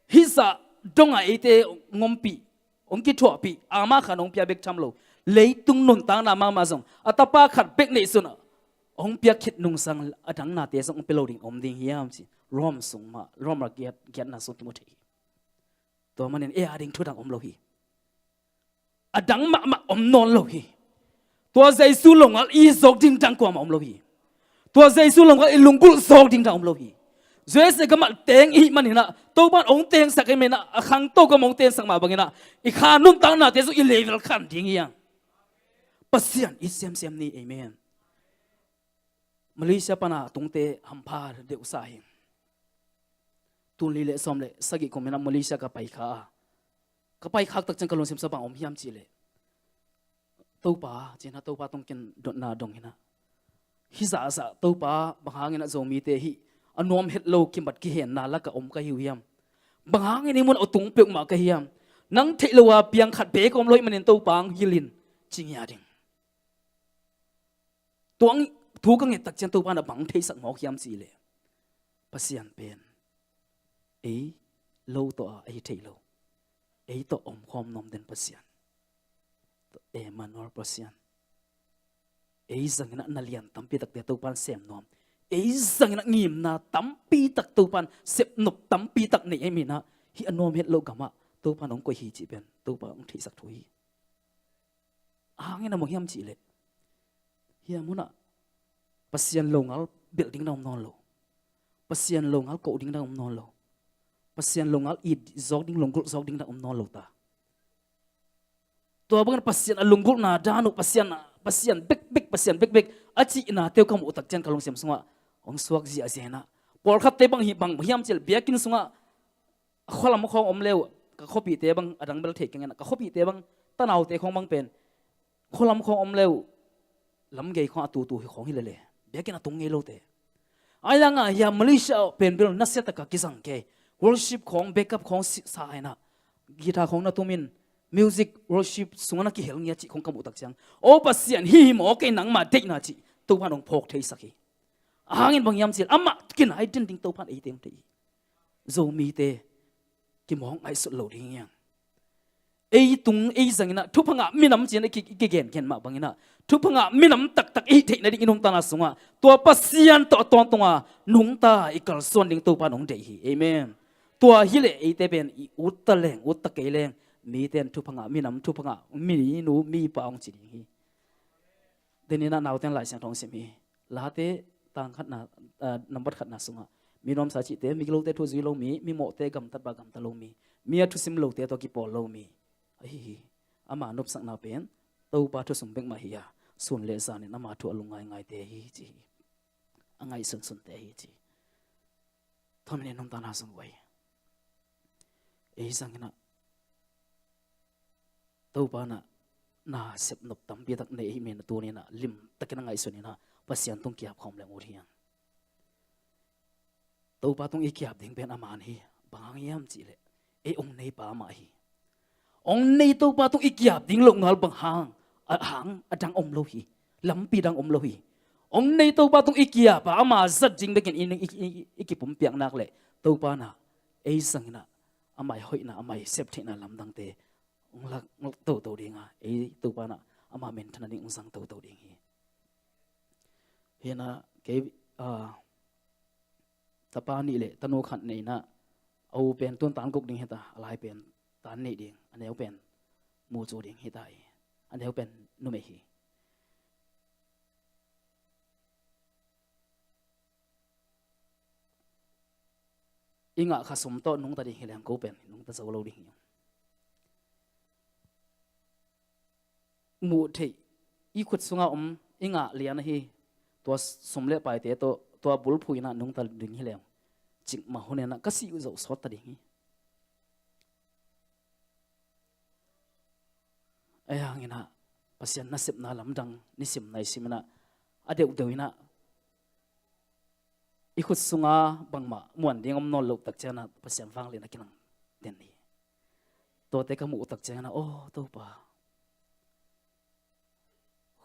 hih zah dongah eite hong ompih, hong kithuahpih, amah khan hong pia bek tham lo, leitung nuntakna mahmah zong a tapa khat bek neihsun ah hong piak khit nungsang a dang nate zong hong pia lo ding om ding hiam, ci Rom sung mah, Rom a giat, giatna sung kimu thei hi. Tua manin ei ading thu dang om lo hi. A dang mahmah om nawn lo hi. Tua Jesu longal i zawk ding dang kuamah om lo hi. Tua Jesu longal i lunggulh zawk ding dang om lo hi. U S A gam ah teng i hih manin ah, Topa in hong tengsak ahih manin ah, a khangto gam hong tengsak mah bangin ah, i kha nuntaknate zong i level khan ding hi hang. Pasian it semsem ni. Amen. Malaysia pana tungte hampha deuh sa hi. Tun li le sawm le sagih kum in ah Malaysia ka pai kha a, ka pai khak tak ciang ka lungsim sung bang om hiam cih leh, Topa, ci-in ah Topa tung ken dotna dong in ah, hih zahzah Topa, bang hangin ah Zomite hih a nuam het lo kimat kihenna lakah om ka hi uh hiam? Bang hangin hih munah uh tung peuhmah ka hiam? Nang theih lo a piang khat beek om lo ahih manin Topa hong hilh in, ci ngiat ding. Tua thu ka nget tak ciang Topa na bang theisak mawk hiam cih leh, Pasian pen ei lo tawh a, ei theih lo, ei tawh omkhawm nuam den Pasian, Emmanuel Pasian. Ei zangin ah na lian tampi takte Topa in sem nuam, ei zangin ah ngimna tampi tak Topa in sepnop tampi tak nei ahih manin ah, hih a nuam het lo gam ah Topa in hong koih hi cih pen Topa hong theihsak thu hi. A hang in a bang hiam cih leh, hiah munah Pasian longal belh ding na om nawn lo. Pasian longal koh ding na om nawn lo. Pasian longal it zawk ding, lunggulh zawk ding na om nawn lo ta. Tua bangin Pasian a lunggulhna dan uh, Pasian, Pasian bekbek, Pasian bekbek a cihnate uh ka muh tak ciang ka lungsim sungah hong suak ziahziah inah, pawlkhatte bang hi, bang hiam cih leh biakinn sungah a khualam khawng om le uh, ka khuapihte bang a dang bel thei keng inah, ka khuapihte bang, tanaute khawng bang pen khualam khawng om le uh, lamgei khawng a tutu hi khawng hi lele, biakinn a tung ngei lote. Ahi hangah hiah Malaysia ah pen bel nasia taka kizang kei. Worship khawng, backup khawng si-, sa inah, guitar khawng na tumin, music worship sungah na kihel ngiat cih khawng ka muh tak ciang, aw Pasian, hih hi maw kei nangmah deihna cih Topa in hong phawk theisak hi. A hang in bang hiam cih leh amah kinai den ding Topa in eite hong thei hi. Zomite kimawk ngaihsut lo ding hi hang. Ei tung ei zang inah thupha ngah minam ci-in i ki, i kigen gen mah bang inah, thupha ngah minam taktak i hih theih nading i nuntakna sungah tua Pasian tawh a tawntunga nungta i kalsuan ding Topa in hong deih hi. Amen. Tua hi leh eite pen i ut ta leng, ut ta kei leng, mite in thupha ngah minam, thupha ngah minu mipa hong ci ding hi. Deninah nauten Lai Siangtho hong sim hi. Late tang khatna, ah, nambat khatna sungah, mi nuamsa cihte migilote thu zui lo mi, mimawhte gamtat bang gamta lo mi, mi a thusim lote tawh kipawl lo mi ahi hi. Ama nopsakna pen Topa thu sung bek mah hi a, sun le zanin ama thu a lungngaingaite hi ci hi. A ngaihsunsunte hi ci. Thaman in nuntakna sung uh ahi. Ei zang inah Topa in ah na sep nop tampi tak nei ahih manin ah tuni in ah limtakin a ngaihsun in ah Pasian tung kiap khawm leng ut hi hang. Topa tung i kiap ding pen a man hi. Bang hang hiam cih leh ei hong neipa amah hi. Hong nei Topa tung i kiap ding loh ngal bang hang, a hang a dang om lo hi. Lampi dang om lo hi. Hong nei Topa tung i kiap a ama zat ding bekin i, i, i, i kipumpiak nak leh Topa in ah ei zang in ah ama i hoihna, ama i sep theihna lamdangte hong lak toto ding a, ei Topa in ah ama minthanna ding hong zang toto ding hi. Hi in ah kei, ah, tapa nih leh tanu khat nei in ah, a u pen tun tan guk ding hi ta, a lai pen tan nih ding, a neu pen mucu ding hi ta hi. A neu pen numei hi. I ngah kha sum tawh nungta ding hi leng ko pen nungta zo lo ding hi. Muh theih, i khut sunga om, i ngah lian ahi, tua sum le paite tawh, tua bulphuh in ah nungta ding hi leng, cikmah hun in ah ka si uh zoh sawt ta ding hi. Ahi hangin ah Pasian nasepna lamdang nisim naisim in ah, a deuhdeuh in ah i khut sunga bangmah muan ding om nawn loh tak ciangin ah Pasian vangliatna kinang den hi. Tuate ka muh uh tak ciangin ah, aw Topa,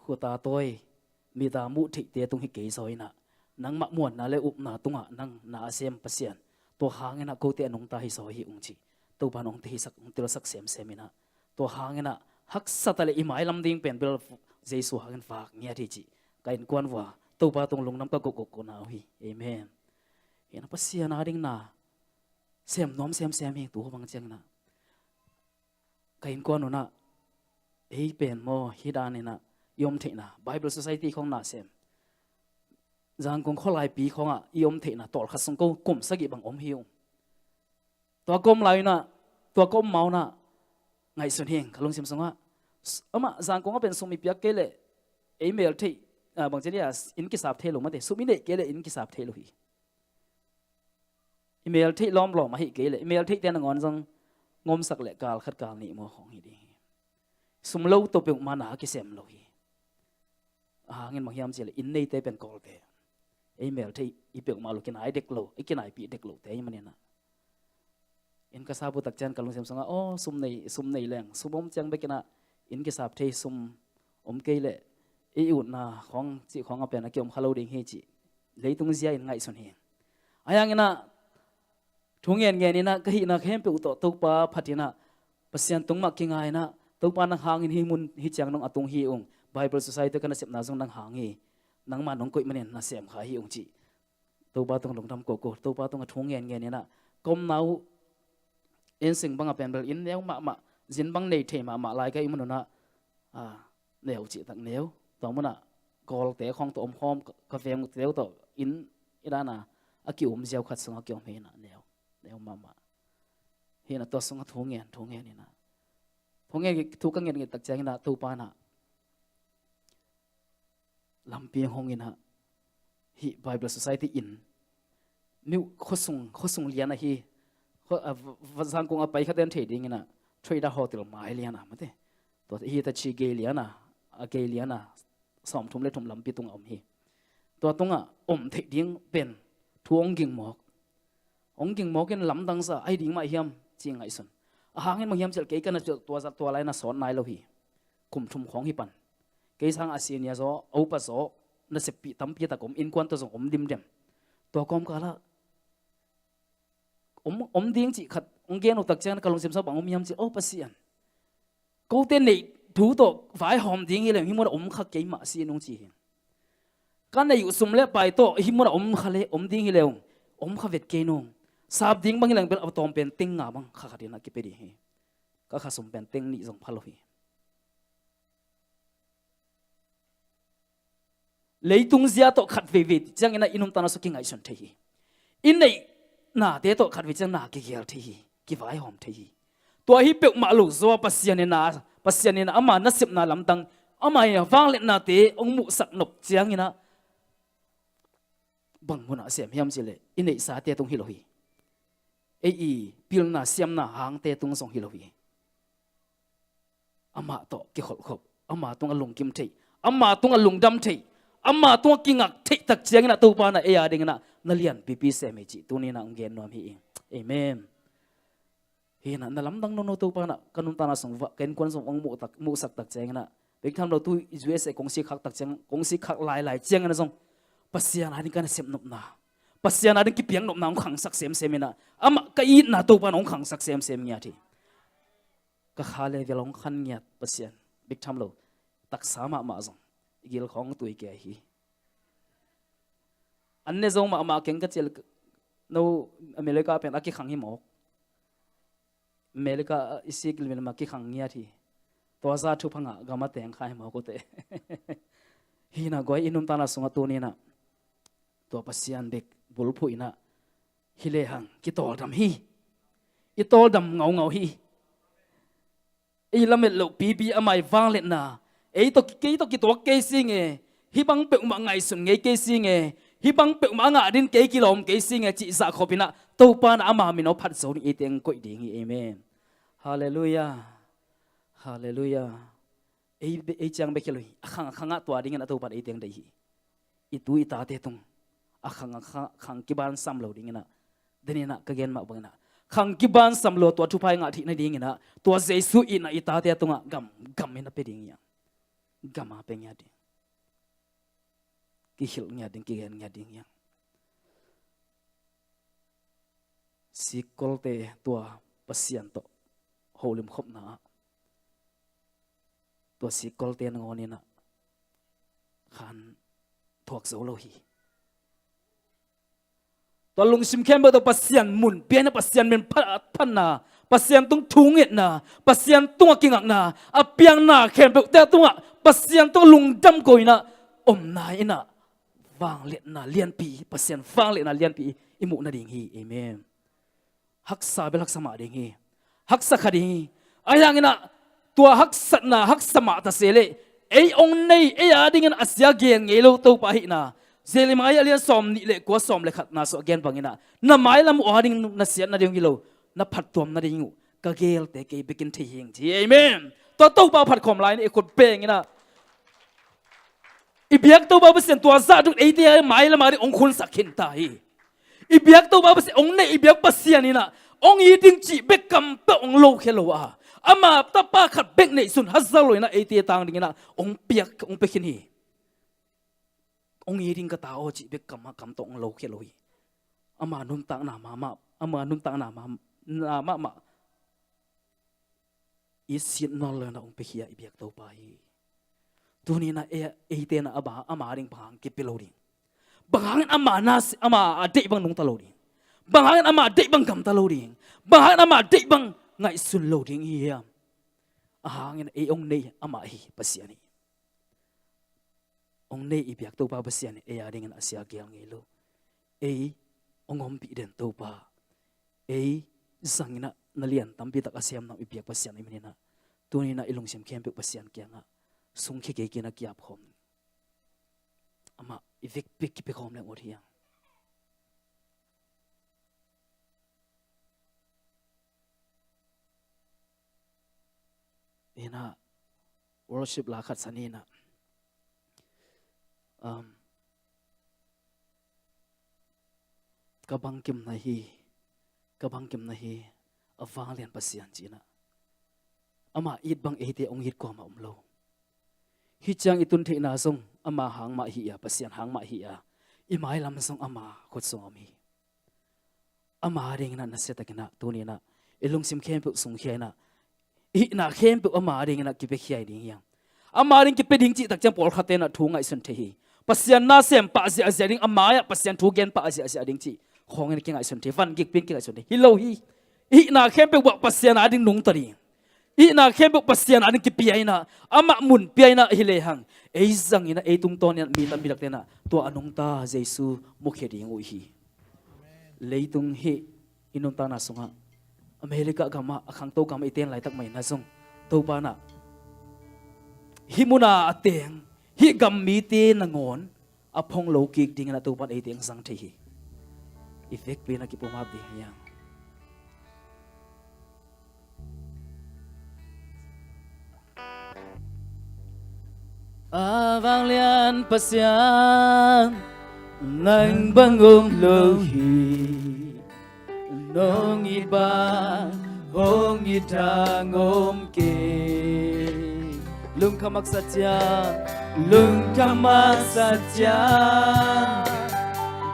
khut a tawi, mit a muh theihte tung hi kei zaw in ah, nangmah muanna le upna tungah nang na a sem Pasian, tua hangin ah kote a nungta hi zaw hi ung cih Topa in hong theisak, hong telsak semsem in ah, tua hangin ah haksa ta leh i mailam ding pen bel Jesu hangin vak ngiat hi cih ka innkuan vua Topa tung lungdam ka gokgok ko na uh hi. Amen. Hi in ah Pasian a ding na sem nuam semsem hi. Tu bang ciangin ah ka innkuan un ah, ei pen maw hih dan in ah i om theihna, Bible Society khawng na sem, Zangkong khualaipi khawngah i om theihna tawlkhat sung ko kum sagih bang om hi ung. Tua ka om lai un ah, tua ka om ma un ah ngaihsun hi ing ka lungsim sungah. S-, amah Zangkong ah pen sum i piak kei leh ei mel theih, ah, bang ci dia, inn kisap thei lo mate, sum i neih kei leh inn kisap thei lo hi. I mel theih lawmlawm ahih kei leh, i mel theihte nangawn zong ngomsak leh kal khat kal nih maw khawng hi ding hi. Sum lo tawh peuhmah na a kisem lo hi. A hangin bang hiam cih leh inn neite pen Kawlte, ei mel theih i peuhmah lo, kinai dek lo, i kinaipih dek lote ahih manin ah. Inn ka sap uh tak ciang ka lungsim sungah, aw, sum nei, sum nei leng, sum om ciang bekin ah inn kisap thei, sum om kei leh i utna khawng cih khawng a pen a kiom kha lo ding hi cih leitung zia in ngaihsun hi. Ahi hangin ah thu ngenngen in ah ka hihna khempeuh tawh Topa phat in ah, Pasian tung mah kinga in ah, Topa nang hangin hih mun hih ciang dong a tung hi ung, Bible Society ka nasepna zong nang hang hi, nangmah nong koih manin na sem kha hi ung cih Topa tung lungdam koko, Topa tungah thu ngenngen in ah, ka omna uh Inn sing bang a pen bel inn neu mahmah, zin bang nei thei mahmah lai ka hih manun ah, a, neu cihtak neu. Tua munah gawlte khawng tawh om khawm, ka, ka veng teu tawh inn i dan a, a ki-um ziau khat sungah ki-om hi inah neu, neu mahmah. Hi inah tua sungah thu ngen, thu ngen inah, thu ngen, thu ka ngen ngen tak ciang inah Topa inah lampi hong inah, hih Bible Society in, miu khuasung, khuasung lian ahi, khua-, a, va-, va-, Zangkong a pai khaten thei ding inah, Trader Hotel mai lian a mate. Tua hi ta chi gei lian a, a gei lian a, sawmthum le thum lampi tungah om hi. Tua tungah om theih ding pen thu hong ging mawk. Hong ging mawk in lamdang sa, ai ding mah hiam ci ngaihsun. A hangin mah hiam cil kei ka na cil tua zat tua lai na sawt nai lo hi. Kum thum khawng hi pan. Kei sang a senior zaw, a upa zaw, na seppih tampi tak om, innkuan tawh zong om dimdem. Tua kawmkal ah om, om ding cih khat hong gen uh tak ciang ka lungsim sa bang om hiam cih, "O Pasian, kote neih thu tawh vaihawm ding hi leng hih munah om kha kei mah si nung," ci hi. "Ka neih uh sum le pai tawh hih munah om kha le, om ding hi leng om kha vet kei nung. Sap ding bang hi leng bel a tawm pen teng nga bang kha khat inah kipia ding hi. Ka kha sum pen teng nih zong pha lo hi." Leitung zia tawh khat veivei ciang inah i nuntakna sung kingaihsun thei hi. I neihnate tawh khat vei ciang na kigel thei hi, kivaihawm thei hi. Tua hi peuhmah lo zaw a Pasian inah, Pasian inah ama nasepna lamdang, ama inah vangliatnate hong muhsak nop ciang inah bang munah sem hiam cih leh i neihsate tung hi lo hi. Ei i pilna siamna hangte tung zong hi lo hi. Amah tawh kikholhkhop, ama tungah lungkim theih, ama tungah lungdam theih, ama tungah kingak theih tak ciang inah Topa na ei a ding inah na lianpipi sem hi cih tuni inah hong gen nuam hi. Amen. Hi inah na lamdang nono Topa inah ka nuntakna sung va, ka innkuan sung hong muhsak tak ciang inah bek tham lo tu U S A kong sik khak tak ciang, kong sik khak lailai ciang inah zong Pasian a ding ka nasep nopna, Pasian a ding kipiak nopna hong khangsak semsem inah, amah ka itna Topa inah hong khangsak semsem ngiat hi. Ka kha le vel hong khan ngiat Pasian, bek tham lo, taksa mahmah zong i gil khawng tui kei hi. An ne zo mahmah keng ka cil, no America pen a kikhang hi mawk. America i sik limlim a kikhang ngiat hi. Tua za thupha ngah gam a teng kha hi mawk ute. Hi inah guai i nuntakna sungah tuni inah tua Pasian bek bulphuh inah hi lehang kitawldam hi. I tawldam ngaungau hi. Ei lamet loh pipi amah i vangliatna, ei tawh, kei tawh kituak kei sing e, hih bang peuhmah ngaihsun ngei kei sing e, hih bang peuhmah a ngah din kei kilawm kei sing e cih zahkhop inah Topa inah ama min aw phat zo ding eite hong koih ding hi. Amen. Halleluiah. Halleluiah. Ei, ei ciang bek hi lo hi. A khang a khangah tua ding inah Topa inah eite hong deih hi. I tu i tate tung a khang, a khang, khang kibansam lo ding inah, den inah ka gen mah bang inah khang kibansam lo tua thupha i ngah theih nading inah tua Jesu itna i tate tungah gam, gam inah pia ding hi hang. Gam a pia ngiat ding, kihilh ngiat ding, kigen ngiat ding hi hang. Sikkolte tua Pasian tawh holim khopna ah tua sikkolte nangawn inah khan thuak zo lo hi. Tua lungsim khempeuh tawh Pasian mun pia inah Pasian min phat, phatna, Pasian tung thungetna, Pasian tungah kingakna, a piangna khempeuhte tungah Pasian tungah lungdam ko inah omna inah vangliatna lianpi, Pasian vangliatna lianpi i muh nading hi. Amen. Haksa bel haksa mah ding hi. Haksa kha ding hi. Ahi hang inah tua haksatna haksa mah ta se leh ei hong nei, ei a dingin a sia gen ngei lo Topa ahihna Jeremiah a lian sawm nih le kua, sawm le khatna sung a gen bang inah na mailam uh a ding na siat nading hi lo, na phattuam nading uh ka geelte kei bekin thei hi ing ci hi. Amen. Tua Topa phat khawm lai inah i khut beng inah i biak Topa Pasian tua zah duk eite a mailam a ding hong khunsak khin ta hi. I biak Topa Pasian, hong neih i biak Pasian inah hong it ding cih bek kam peuh hong lokhia lo a, ama tapa khat bek neihsun haza lo inah eite tang ding inah hong piak, hong pia khin hi. Hong it ding ka ta aw cih bek kam a kam tawh hong lokhia lo hi. Ama nuntakna mahmah, ama nuntakna mah, na mahmah i sit nawn lo inah hong piakhia i biak Topa hi. Tuni inah e, eite inah a ba, ama ding bang hang kipia lo ding, bang hangin ama na, ama a deih bang nungta lo ding, Bang hangin amah deih bang gamta lo ding? Bang hangin amah deih bang ngaihsun lo ding i hi hiam? A hangin ei hong nei amah hi Pasian hi. Hong nei i biak Topa Pasian in ei a dingin a sia gel ngei lo. Ei hong ompih den Topa, ei zangin ah na lian tampi tak a sem nam i biak Pasian i min in ah, tuni in ah i lungsim khempeuh Pasian kiangah sungkhia kei kei in ah kiap khawm. Amah i vekpi kipia khawm leng ut hi hang. Hi in ah, worship la khat sa ni in ah, um, ka bangkimna hi, ka bangkimna hi, a vanglian Pasian ci in ah, amah it bang eite hong it kuamah om lo. Hih ciang i tun theihna zong ama hang mah hi a, Pasian hang mah hi a, i mailam zong ama khut sung om hi. Ama dingin ah nasia takin ah tuni in ah i lungsim khempeuh sungkhia in ah, i hihna khempeuh ama dingin ah kipiakhia ding hi hang. Ama ding kipia ding cih tak ciang pawlkhatte in ah thu ngaihsun thei hi. Pasian na sem pah ziahziah ding, a mai-ah Pasian thu gen pah ziahziah ding cih khawngin kingaihsun thei, van gikpi in kingaihsun thei hi lo hi. I hihna khempeuh bang Pasian a ding nungta ding, i hihna khempeuh Pasian a ding kipia in ah, amah mun pia in ah hi lehang, ei zangin ah ei tungtawn in ah mi tampi takte in ah tua a nungta Jesu mukhia ding uh hi. Leitung hih i nuntakna sungah, America gamah, a khangto gamah i ten laitak mah in ah zong, Topa in ah hih muna a teng hih gam mite nangawn a phong lo kik dingin ah Topa in eite hong zang thei hi. I vekpi in ah kipumap ding hi hang. A vanglian Pasian, nang bang om lo hi. Nong it bang hong it dang om kei. Lungkham haksa ciang, lungkham haksa ciang,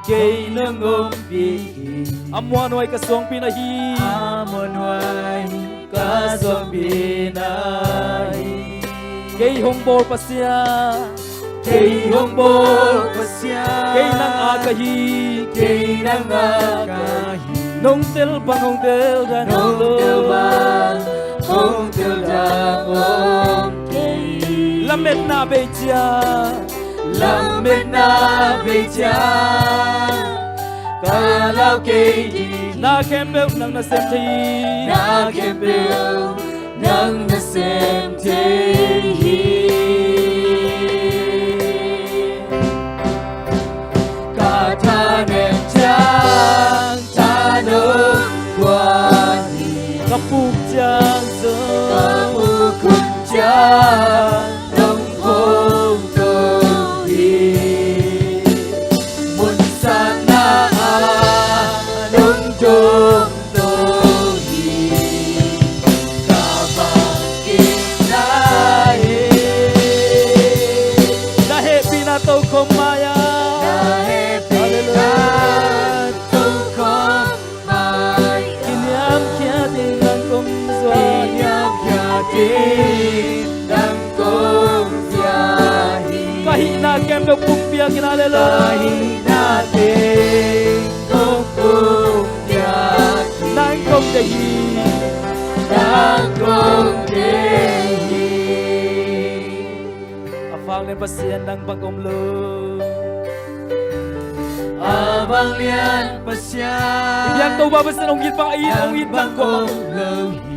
kei nong ompih hi. A muanhuai ka suangpi na hi. A muanhuai ka suangpi na hi. Kei hong bawl Pasian, kei hong bawl Pasian, kei nang a ka hi, kei nang a ka hi. Nong tel bang hong tel dang, nong tel bang hong tel dang om kei. Lametna bei ciang, lametna bei ciang, ka lau kei ding. Na khempeuh nang na sem thei hi. Na khempeuh nang na sem thei hi. Ka thanem ciang thanom guan hi. Ka puk ciang zong, ka puk hun ciang nong phong to hi. Mun sanna ah nong dong to hi. Ka bangkimna hi. Na hehpihna tokhom mai-ah, na hehpihna tokhom mai-ah, kiniamkhiat in nang kong zuan hi. Kiniamkhiat in nang kong zuan hi. Ka hihna khempeuh pumpiak in, halleluiah. Ka hihna khempeuh pumpiak in, nang kong deih hi. Nang kong deih hi. A vanglian Pasian, nang bang om lo. A vanglian Pasian, i biak Topa Pasian hong it bang, hong it bang, nang bang om lo hi.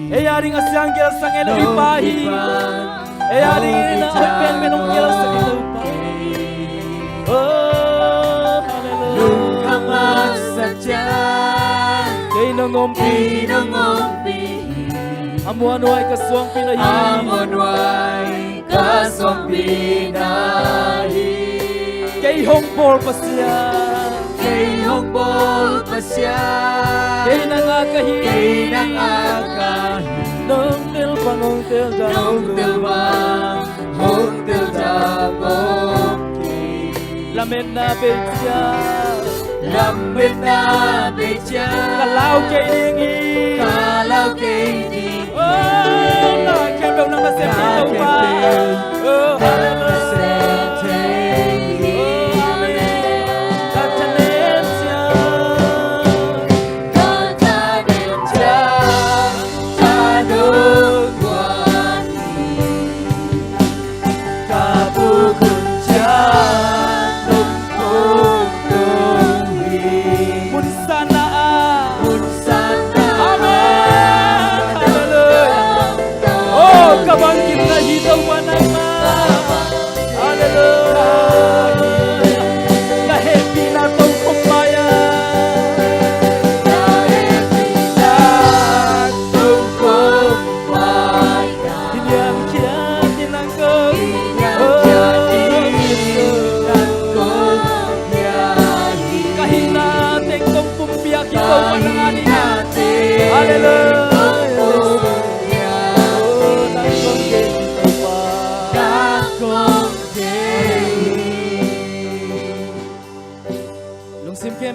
Ei a ding a siang gel sa ngei lo i Pa hi. Ei a ding in a hoih penpen hong gel sa ngei lo i Pa. Oh, halleluiah. Lungkham haksa ciang, kei nong ompih, kei nong ompih hi. A muanhuai ka suangpi na hi. A muanhuai ka suangpi na hi. Kei hong bawl Pasian, kei hong bawl Pasian, kei nang a ka hi, kei nang a ka hi. Nong tel bang hong tel dang, nong tel bang hong tel dang om kei. Lametna bei ciang, lametna bei ciang, ka lau kei ding hi. Ka lau kei ding hi. Oh, na khempeuh nang na sem thei hi. Oh, halleluiah. Oh, amen. Ka thanem ciang,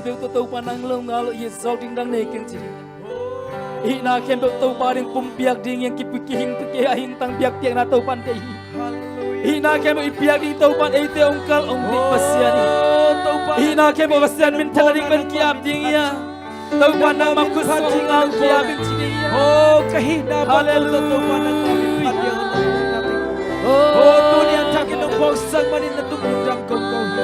Peuh tawh Topa nang lo ngal lo i zawk ding dang nei keng ci ding. Hihna khempeuh Topa ding pumpiak ding hi hang, kipui kihing, kihing tang biakpiakna Topa in deih hi. Hihna khempeuh i piak ding Topa in eite hong kalh hong deih Pasian hi. Hihna khempeuh Pasian minthanna ding pen ki-ap ding hi hang. Topa nangmah khut sung hong kiap in ci ding hi hang. Oh, ka hihna bang tawh Topa nangmah minthan ding hong. Oh, tuni a thak in hong phawksak manin na tung lungdam kong ko hi.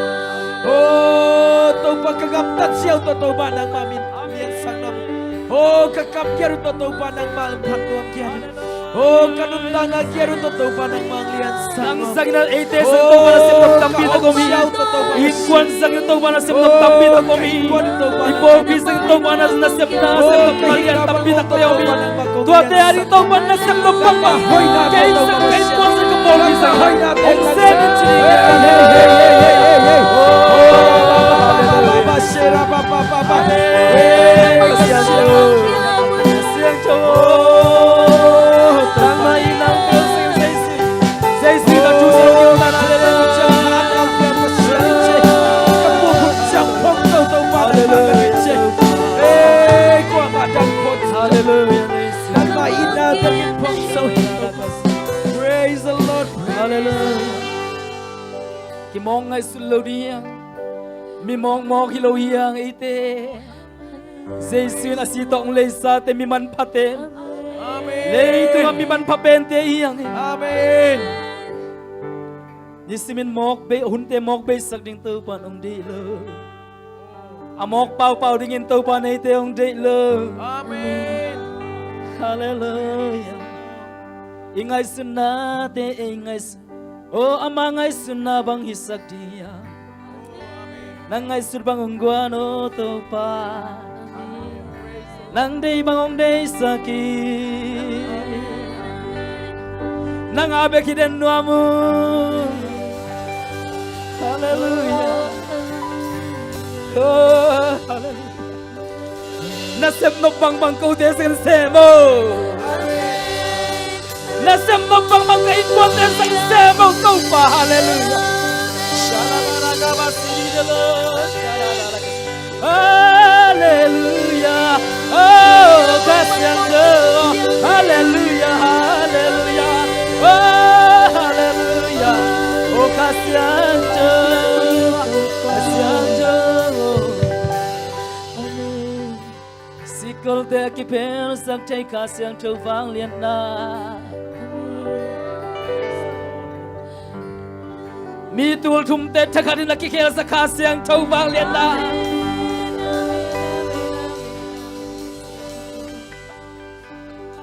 Oh, Topa ka gamtat siau tawh Topa nangmah min liansak nuam. Oh, ka kam kiat uh tawh Topa nangmah phat nuam kiat. Oh, ka nuntakna kiat uh tawh Topa nangmah liansak nuam. Nang zangin a eite zang Topa nasep nop tampi tak om hi. Innkuan zangin Topa nasep nop tampi tak om hi. I pawlpi zangin Topa nasep na, nasep nop malian tampi tak om hi. Tuate a ding Topa nasep nop bangmah kei zang, ka innkuan zang, ka pawlpi zang hong sem in ci ding. Pasian Topa, Pasian Topa. Nangmah in nang peuh sing Jesu. Jesu na thu sing kiu na na le le. Hallelujah. Hallelujah. Praise the Lord. Hallelujah. Kimawk ngaihsut lo ding hi hang. Mi mawkmawk hi lo hi hang eite. Jesu in a si tawh hong leisate mi manphate. Amen. Leitungah mi manpha pente hi hang. Amen. Nisimin mawk bei, hunte mawk beisak ding Topa in hong deih lo. A mawk paupau dingin Topa in eite hong deih lo. Amen. Hallelujah. I ngaihsutnate ei ngaihsut. Oh, ama ngaihsutna bang hisak ding hi hang. Nang ngaihsut bang hong guan, oh Topa. Nang deih bang hong deihsak hi. Nang a bek hi den nuam uh. Hallelujah. Oh, hallelujah. Nasep nop bangbang kote sangin sem o. Nasep nop bangbang ka innkuante sangin sem o Topa. Hallelujah. Hallelujah. Oh, Kha Siangtho. Hallelujah, hallelujah. Oh, hallelujah. Oh, Kha Siangtho. Kha Siangtho. Sikolte a kiphelsak thei Kha Siangtho vangliatna. Mi tulthumte thakhatin a kikhelsak Kha Siangtho vangliatna.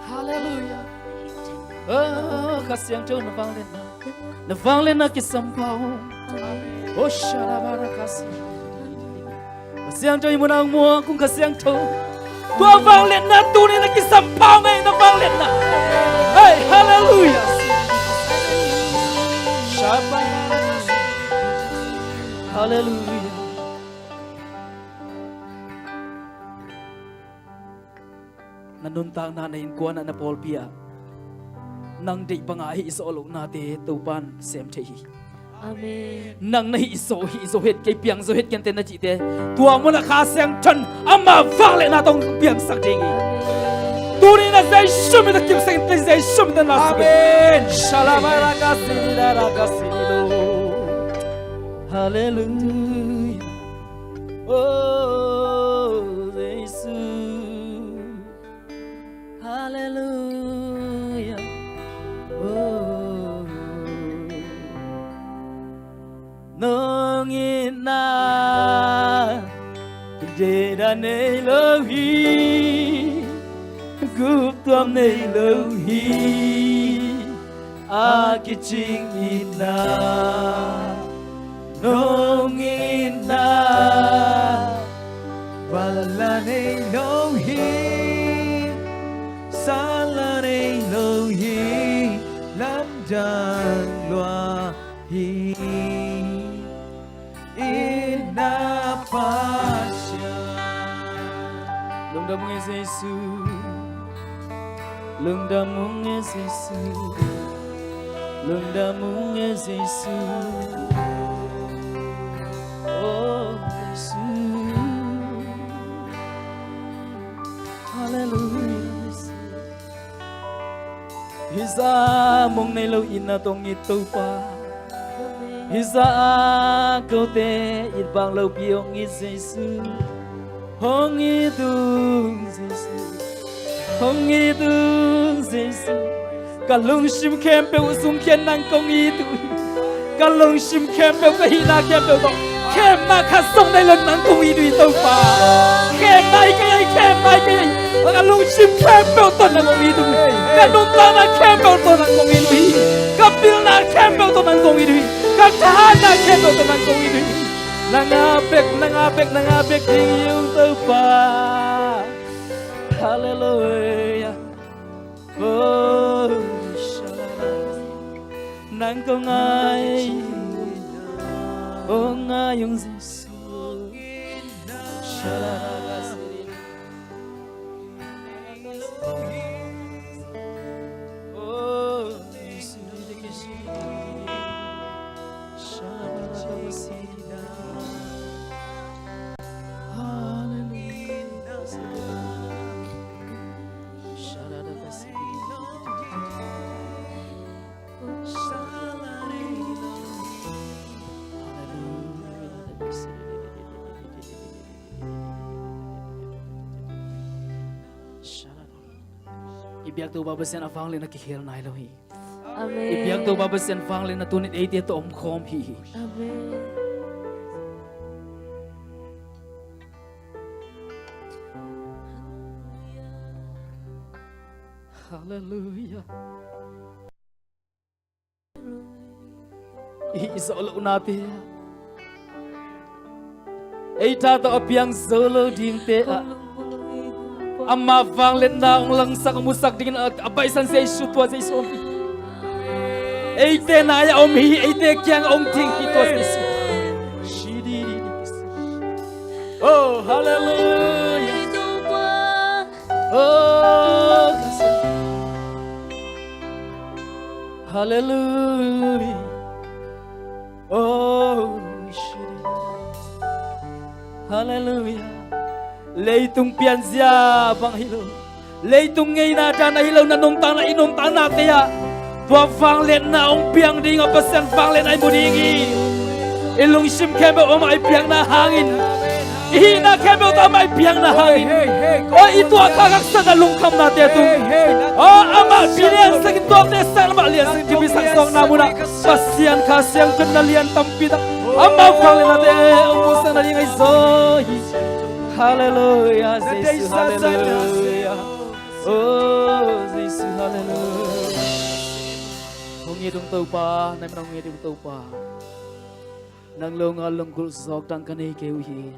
Hallelujah. Oh, Kha Siangtho na vangliatna. Na vangliatna kisampha. Oh, sharabarakasi. Kha Siangtho i munah hong muak ung Kha Siangtho. Tua vangliatna tuni na kisampha ngei na vangliatna. Hey, hallelujah. Hallelujah. Na nuntakna, na innkuan ah, na pawlpi ah nang deih banga hih zawh lohnate Topan sem thei hi. Amen. Nang na hih zawh, hih zawh het, kei piang zawh het kente na cihte, tua munah Kha Siangtho in ama vangliatna tawh piangsak ding hi. Tuni na Jesu min tawh kipsak in, Jesu min tawh na suk in. Amen. Shalom. Hallelujah. Oh, Jesu. Hallelujah. Oh. Nong itna deihdan nei lo hi. Guptuam nei lo hi. A kicing itna, nong itna, val la nei lo hi, san la nei lo hi, lamdang lua hi. Itna Pasian. Lungdam ung e Jesu. Lungdam ung e Jesu. Lungdam ung e Jesu. Oh Jesu. Halleluiah. Hih zah mong nei lo itna tawh hong it Topa. Hih zah a kote it bang lopi hong it Jesu. Hong it ung Jesu. Hong it ung Jesu. Ka lungsim khempeuh sung khia nang kong it uh hi. Ka lungsim khempeuh, ka hihna khempeuh tawh khemna khat zong nei lo nang kong it uh hi Topa. Khemna hi kei a, khemna hi kei a. Ka lungsim khempeuh tawh nang kong it uh hi. Ka nuntakna khempeuh tawh nang kong it uh hi. Ka pilna khempeuh tawh nang kong it uh hi. Ka thahatna khempeuh tawh nang kong it uh hi. Nang a bek, nang a bek, nang a bek ding hi ung Topa. Halleluiah. Oh, nang kong ngai, kong ngai ung Jesu. Oh, Jesu. Hallelujah. I biak Topa Pasian a vangliatna kikhel nai lo hi. Amen. I biak Topa Pasian vangliatna tuni-in eite tawh omkhawm hi. Amen. Halleluiah. I hih zawh lohnate, ei tha tawh a piang zo lo dingte ah ama vangliatna hong langsak, hong musak dingin a, a baihsan Jesu, tua Jesu om hi. Eite nai-ah om hi, eite kiangah hong ding hi tua Jesu. Oh, halleluiah. Oh, halleluiah. Oh, halleluiah. Leitung pianzia bang hi lo, leitung ngeina dan ahi lo, na nuntakna, i nuntaknate ah tua vangliatna hong piang ding a, Pasian vangliatna i mu ding hi. I lungsim khempeuh amah i piakna hangin, i hihna khempeuh tawh amah i piakna hangin, aw, i tuahkhak haksatna lungkhamnate tung, aw, amah pi liansakin tuakte sang, amah liansakin thupi sak zawkna munah Pasian Kha Siangtho in na lian tampi tak amah vangliatnate hong musak nading ahi zaw hi. Halleluiah, Jesu, halleluiah. Oh, Jesu, halleluiah. Hong it ung Topa, na min hong it ung Topa. Nang lo nga lunggulh zawk dang ka nei kei uh hi.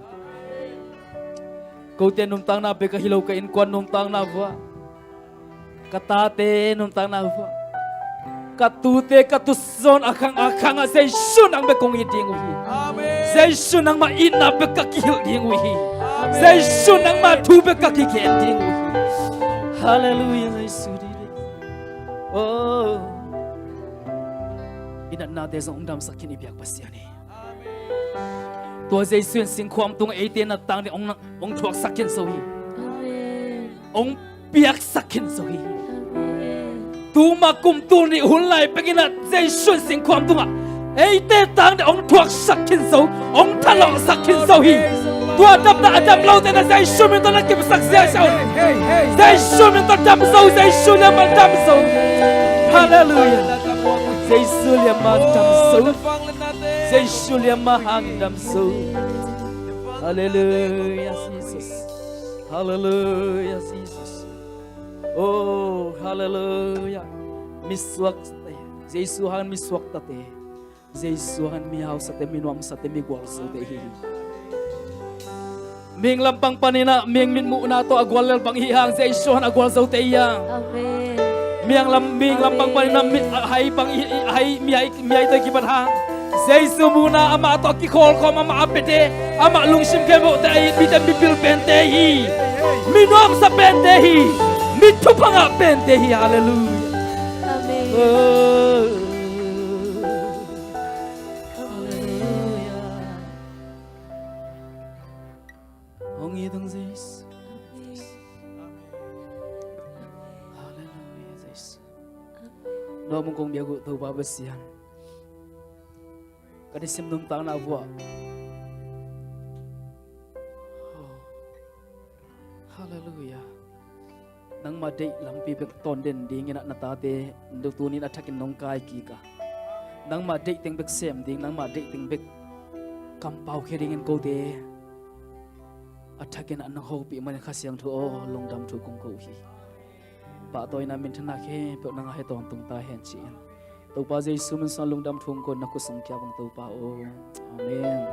Kote nuntakna bek ahi lo, ka innkuan nuntakna vuah, ka tate nuntakna vuah, ka tute, ka tuzawn a khang a khangah Jesu nang bek kong it ding uh hi. Amen. Jesu nangmah itna bek ka kihilh ding uh hi. Amen. Jesu nangmah thu bek ka kigen ding uh hi. Halleluiah, Jesu dide. Oh. I natnate zong hong damsak khin i biak Pasian hi. Tua Jesu in singkhuam tungah eite na tang ding hong, hong thuaksak khin zo hi. Amen. Hong piaksak khin zo hi. Amen. Tuma kum tul nih hun lai pekin ah Jesu in singkhuam tungah eite tang ding hong thuaksak khin zo, hong thalawhsak khin zo hi. Tua damna a dam lote na Jesu min tawh na kipsak ziahziah un. Jesu min tawh dam zo, Jesu liamah dam zo. Halleluiah. Jesu liamah dam zo. Jesu liamah hang dam zo. Halleluiah, Jesus. Halleluiah, Jesus. Oh, halleluiah. Misuakte, Jesu hangin misuaktate, Jesu hangin mihausate, minuamsate, migualzote i hi hi. Mihing lampang paninah mihing mitmuhna tawh a guallel bang i hih hang, Jesu hangin a gualzote i hi hang. Amen. Mihing lam, mihing lampang paninah mi, a hai bang i, i hai, mi hai, mi hai tawh i kibat hang, Jesu muhna amah tawh a kikhawlkhawm, amah a piate, amah lungsim khempeuhte a it mite mipil pente hi. Minuamsa pente hi. Mi thupha ngah pente hi. Halleluiah. Amen. Oh. Halleluiah. Hong it ung Jesu. Hong kong biak uh Topa Pasian, ka nisim nuntakna vuah. Halleluiah. Nangmah deih lampi bek tawn den dingin ah na tate tu-in a thakin nong kai kik a, nangmah deih teng bek sem ding, nangmah deih teng bek kampau khia dingin kote a thakin ah nong hopih manin Kha Siangtho aw, lungdam thu kong ko hi. Pahtawina minthanna khempeuh nang a hong tawntung ta hen ci-in Topa Jesu min suang lungdam thu kong ko, na khut sung kiang vang Topa aw. Amen.